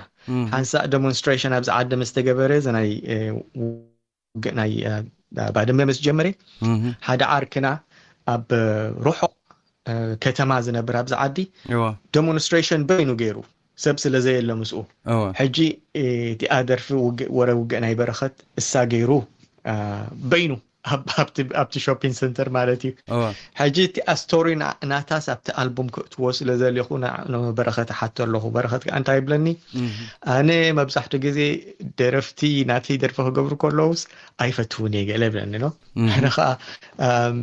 ሓንሳእ ደሞንስትሬሽን ኣብዚ ዓዲ ምስ ተገበረ እዚ ናይ እ፣ ውግእ ናይ እ፣ ባድመ ምስ ጀመረ ሓደ ዓርክና ኣብ ርሑቕ እ፣ ከተማ ዝነብር ኣብዚ ዓዲ እዋ። ደሞንስትሬሽን በይኑ ገይሩ ሰብ ስለ ዘየለ ምስኡ እዋ። ሕጂ እ፣ እቲኣ ደርፊ ውግእ ወረ ውግእ ናይ በረኸት እሳ ገይሩ እ፣ በይኑ ኣብ- ኣብቲ ኣብቲ ሾፒንግ ሰንተር ማለት እዩ። እዋ። ሕጂ እቲ ኣስቶሪ ናታስ ኣብቲ ኣልቡም ክእትዎ ስለ ዘሊኹ ንበረኸት ሓቶ ኣለኹ። በረኸት ከዓ እንታይ ይብለኒ? ኣነ መብዛሕትኡ ግዜ ደረፍቲ ናተይ ደርፊ ክገብሩ ከለውስ ኣይፈትውን እየ ገለ ይብለኒ ነው። ኣነ ከዓ ኣም፣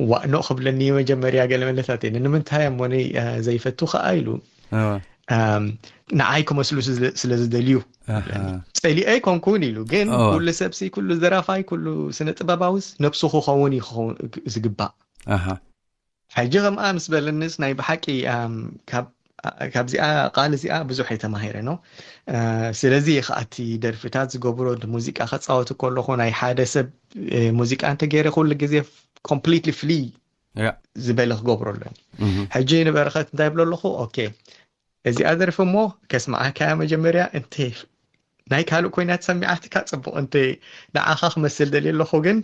ዋእ ኖ ክብለኒ መጀመርያ ገለ መለታት እየ ንምንታይ እሞ ነይ አ፣ ዘይፈቱ ከዓ ኢሉ እዋ። ኣም፣ ንዓይ ክመስሉ ስለ- ስለ ዝደልዩ ኣሃ። ጸሊኦ ኣይኮንኩን ኢሉ። ግን እዋ። ኩሉ ሰብሲ ኩሉ ዘራፋይ ኩሉ ስነ ጥበባውስ ነብሱ ክኸውን እዩ ክኸውን ዝግባእ። ኣሃ። ሕጂ ከምኣ ምስ በለንስ ናይ ብሓቂ ኣም፣ ካብ ካብዚኣ ቃል እዚኣ ብዙሕ የተማሂረ ነው። ስለዚ ከኣቲ ደርፍታት ዝገብሮ ሙዚቃ ከፃወት ከለኹ ናይ ሓደ ሰብ ሙዚቃ እንተገይረ ኩሉ ግዜ ኮምፕሊትሊ ፍሊ ዝበለ ክገብሮ ኣለኒ። ሕጂ ንበረኸት እንታይ ብሎ ኣለኹ? ኦኬ፣ እዚኣ ደርፊ እሞ ከስምዓካ እያ መጀመርያ። እንተ ናይ ካልእ ኮይና ትሰሚዓትካ ፅቡቕ፣ እንተ ንዓኻ ክመስል ደልየ ኣለኹ ግን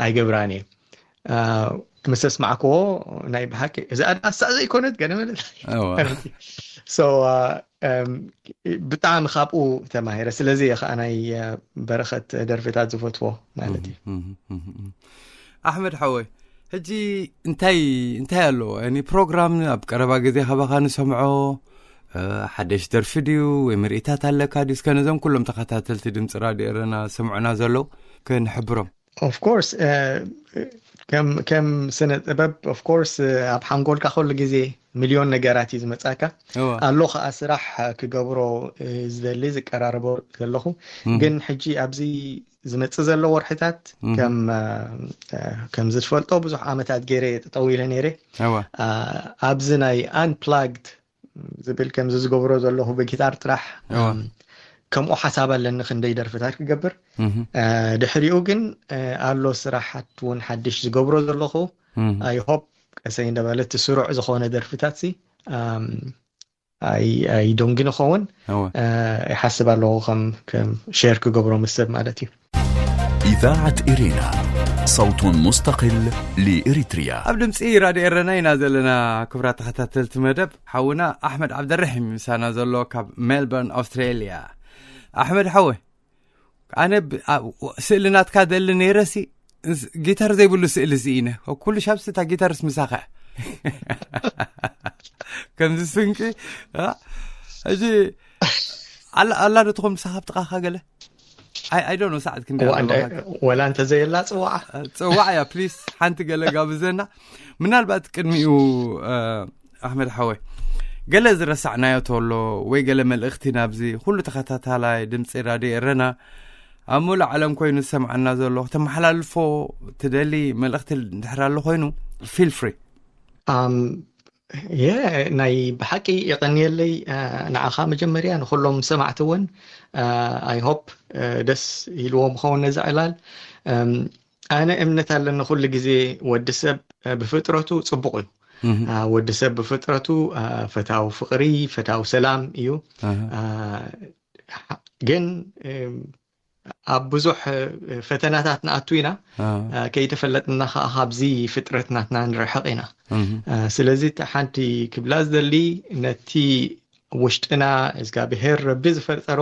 ኣይገብራን እየ። ምስ ኣስማዕክዎ ናይ ብሓቂ እዚኣ ዳሳ ዘይኮነት ገለ ማለት ብጣዕሚ ካብኡ ተማሂረ። ስለዚ እየ ከዓ ናይ በረኸት ደርፍታት ዝፈትዎ ማለት እዩ። ኣሕመድ ሓወይ፣ ሕጂ እንታይ እንታይ ኣለዎ? ያኒ ፕሮግራም ኣብ ቀረባ ግዜ ካባኻ ንሰምዖ ሓደሽ ደርፊ ድዩ ወይ ምርኢታት ኣለካ ድዩ? እስከ ነዞም ኩሎም ተኸታተልቲ ድምፂ ራድዮ ኤረና ዝሰምዑና ዘለዉ ክንሕብሮም። ኦፍኮርስ ከም ስነ ጥበብ ኦፍኮርስ ኣብ ሓንጎልካ ኩሉ ግዜ ሚልዮን ነገራት እዩ ዝመፃካ። ኣሎ ከዓ ስራሕ ክገብሮ ዝደሊ ዝቀራርቦ ዘለኹ። ግን ሕጂ ኣብዚ ዝመፅእ ዘሎ ወርሕታት ከም ከም ዝትፈልጦ ብዙሕ ዓመታት ገይረ ጠጠው ኢለ ነይረ። ኣብዚ ናይ ኣንፕላግድ ዝብል ከምዚ ዝገብሮ ዘለኹ ብጊታር ጥራሕ ከምኡ ሓሳብ ኣለኒ ክንደይ ደርፍታት ክገብር። ድሕሪኡ ግን ኣሎ ስራሓት እውን ሓድሽ ዝገብሮ ዘለኹ። ኣይ ሆፕ ቀሰይ እንዳበለ እቲ ስሩዕ ዝኾነ ደርፍታት ሲ ኣይዶንግን ይኸውን ይሓስብ ኣለኹ ከም ሼር ክገብሮ ምስ ሰብ ማለት እዩ። إذاعة إرينا، صوت مستقل لإريتريا. ኣብ ድምፂ ራድዮ ኤረና ኢና ዘለና። ክብራት ተኸታተልቲ መደብ ሓውና ኣሕመድ ዓብደረሒም ምሳና ዘሎ ካብ ሜልበርን ኣውስትራልያ። ኣሕመድ ሓወይ፣ ኣነ ስእሊ ናትካ ደሊ ነይረሲ ጊታር ዘይብሉ ስእሊ ስኢነ። ኩሉ ሻብስታ ጊታርስ ምሳኸ ከምዚ ስንቂ ሕጂ ኣላ ዶ ትኾን ምሳኻ ብጥቓኻ ገለ ኣይ ዶኖ ሰዓት ክንዲ ወላ እንተዘየላ ፅዋዓ ፅዋዕ እያ ፕሊስ ሓንቲ ገለ ጋብዘና። ምናልባት ቅድሚኡ ኣሕመድ ሓወይ ገለ ዝረሳዕናዮ ተሎ ወይ ገለ መልእኽቲ ናብዚ ኩሉ ተኸታታላይ ድምፂ ራድዮ ኤረና ኣብ ሙሉእ ዓለም ኮይኑ ዝሰምዓና ዘሎ ክተመሓላልፎ ትደሊ መልእኽቲ እንድሕር ኣሎ ኮይኑ ፊል ፍሪ። የ ናይ ብሓቂ የቐንየለይ ንዓኻ መጀመርያ ንኩሎም ሰማዕቲ እውን ኣይ ሆፕ ደስ ኢልዎም ክኸውን ነዚ ዕላል። ኣነ እምነት ኣለኒ ኩሉ ግዜ ወዲ ሰብ ብፍጥረቱ ፅቡቕ እዩ። ወዲ ሰብ ብፍጥረቱ ፈታዊ ፍቕሪ፣ ፈታዊ ሰላም እዩ። ግን ኣብ ብዙሕ ፈተናታት ንኣቱ ኢና። ከይተፈለጥና ከዓ ካብዚ ፍጥረት ናትና ንርሕቕ ኢና። ስለዚ ሓንቲ ክብላ ዝደሊ፣ ነቲ ውሽጥና እግዚኣብሔር ረቢ ዝፈጠሮ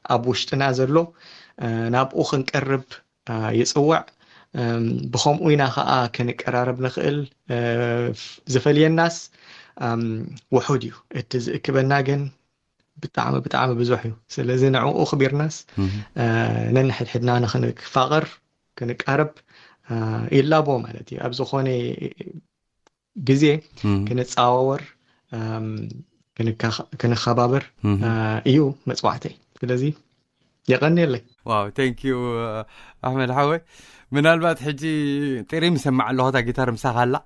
ኣብ ውሽጥና ዘሎ ናብኡ ክንቀርብ ይፅውዕ። ብኸምኡ ኢና ከዓ ክንቀራረብ ንኽእል። ዝፈልየናስ ውሑድ እዩ፣ እቲ ዝእክበና ግን ብጣዕሚ ብጣዕሚ ብዙሕ እዩ። ስለዚ ንዕኡ ክቢርናስ ነንሕድሕድና ንክንፋቐር ክንቃረብ ይላቦ ማለት እዩ። ኣብ ዝኾነ ግዜ ክንፃዋወር፣ ክንከባበር እዩ መፅዋዕተይ። ስለዚ የቐንየለይ። ዋው፣ thank you ኣሕመድ ሓወይ። ምናልባት ሕጂ ጥሪም ይሰማዕ ኣለኹ፣ እታ ጊታር ምሳኻ ኣላ።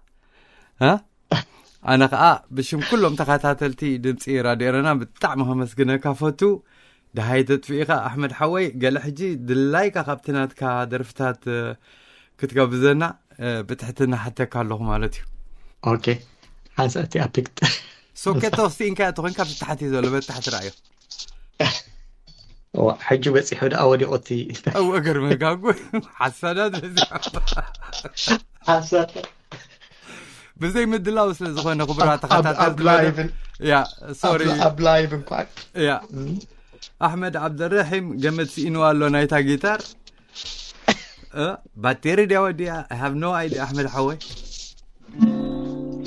ኣነ ከዓ ብሽም ኩሎም ተኸታተልቲ ድምፂ ራድዮ ኤረና ብጣዕሚ ከመስግነካ ፈቱ። ደሃይ ተጥፍኢኻ ኣሕመድ ሓወይ፣ ገለ ሕጂ ድላይካ ካብቲ ናትካ ደርፍታት ክትጋብዘና ብትሕትና ሓተካ ኣለኹ ማለት እዩ። ኦኬ፣ ሓንሳእ እቲኣ ፒክት ሶኬት ተወስቲእንካ ተኾይንካ ብታሕቲ ዘሎ በታሕቲ ረኣዮ። ሕጂ በፂሑ ደኣ ወዲቑ እቲ እወ፣ ገርመጋጉ ሓሳዳት በዚሖም። ሓሳድ ብዘይ ምድላው ስለ ዝኾነ ክቡራት ተኸታተልቲ ላይቭን ያ ሶሪ ኣብ ላይቭ እንኳ ያ ኣሕመድ ዓብደረሒም ገመድ ስኢኑ ኣሎ ናይታ ጊታር። እ፣ ባቴሪ ድያ ወዲያ? I have no idea ኣሕመድ ሓወይ።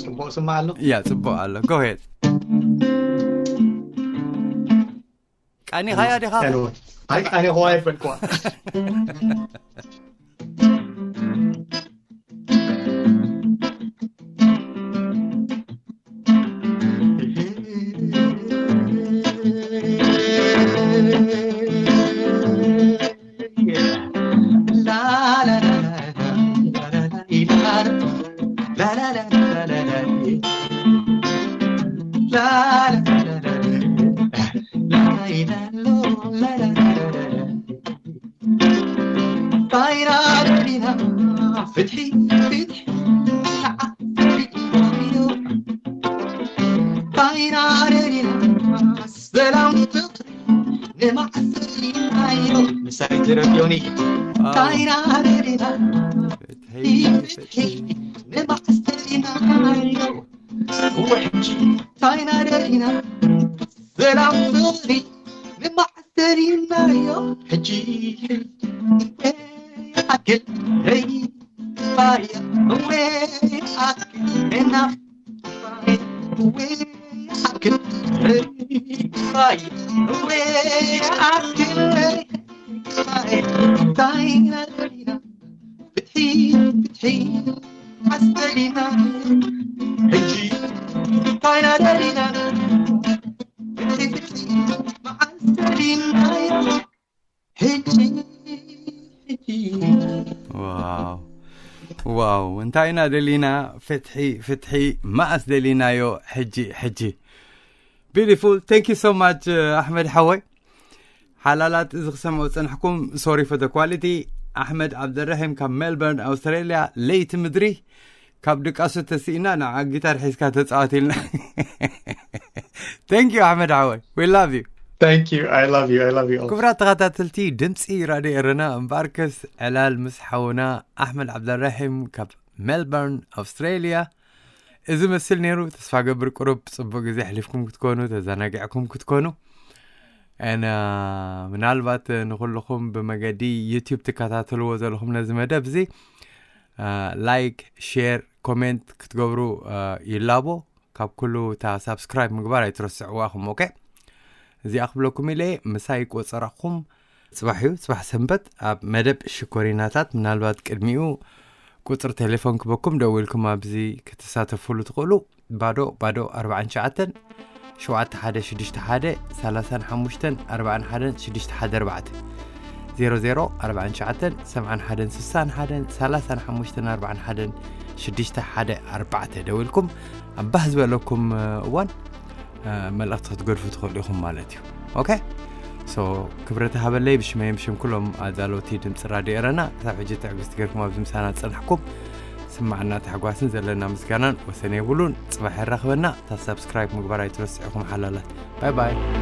ፅቡቅ ስማ ኣሎ። ያ ጽቡቅ ኣሎ። Go ahead። ቃኒኻያ ዲኻ? ኣይ ቃኒኹዋ ኣይፈልኩዋ። ዋው፣ እንታይ ኢና ደሊና? ፍትሒ፣ ፍትሒ። መኣስ ደሊናዮ? ሕጂ፣ ሕጂ። Beautiful. Thank you so much ኣሕመድ ሓወይ። ሓላላት፣ እዚ ክሰምዑ ዝጸንሕኩም sorry for the quality። ኣሕመድ ዓብደረሒም ካብ ሜልበርን ኣውስትራልያ። ለይቲ ምድሪ ካብ ድቃሱ ተስኢና ንዓ ጊታር ሒዝካ ተጻወት ኢልና። Thank you ኣሕመድ ሓወይ። We love you. Thank you. I love you. I love you all. ክቡራት ተኸታተልቲ ድምፂ ራድዮ ኤረና፣ እምበኣርከስ ዕላል ምስ ሓውና ኣሕመድ ዓብደረሒም ካብ ሜልበርን ኣውስትራልያ እዚ መስል ነይሩ። ተስፋ ገብር ቁሩብ ጽቡቅ ግዜ ኣሕሊፍኩም ክትኮኑ፣ ተዘናጊዕኩም ክትኮኑ። And ምናልባት ንኩልኹም ብመገዲ ዩቲዩብ ትከታተልዎ ዘለኹም ነዚ መደብ እዚ ላይክ፣ ሼር፣ ኮሜንት ክትገብሩ ይላቦ። ካብ ኩሉ እታ ሳብስክራይብ ምግባር ኣይትረስዕዋ። ኦኬ፣ እዚኣ ክብለኩም ኢለ ምሳይ ቆጸራኹም። ጽባሕ እዩ፣ ጽባሕ ሰንበት ኣብ መደብ ሽኮሪናታት። ምናልባት ቅድሚኡ ቁጽሪ ቴሌፎን ክበኩም፣ ደዊልኩም ኣብዚ ክትሳተፉሉ ትኽእሉ። ባዶ ባዶ ኣርባዓን ትሽዓተን ሸውዓተ ሓደ ሽዱሽተ ሓደ ሰላሳን ሓሙሽተን ኣርባዓን ሓደን ሽዱሽተ ሓደ ኣርባዕተ፣ ዜሮ ዜሮ ኣርባዓን ትሽዓተን ሰብዓን ሓደን ስሳን ሓደን ሰላሳን ሓሙሽተን ኣርባዓን ሓደን ሽዱሽተ ሓደ ኣርባዕተ ደዊልኩም ኣብ ባህ ዝበለኩም እዋን መልእኽቲ ክትገድፉ ትኽእሉ ኢኹም ማለት እዩ። ኦኬ፣ ሶ ክብረት ሃበለይ ብሽመይን ብሽም ኩሎም ኣዳለውቲ ድምፂ ራድዮ ኤረና። ክሳብ ሕጂ ትዕግስቲ ገርኩም ኣብዚ ምሳና ዝፀናሕኩም ስማዕና ታሕጓስን ዘለና ምስጋናን ወሰን የብሉን። ፅባሕ የራኽበና። እታ ሳብስክራይብ ምግባር ኣይትረስዑ ኢኹም ሓላላት። ባይ ባይ።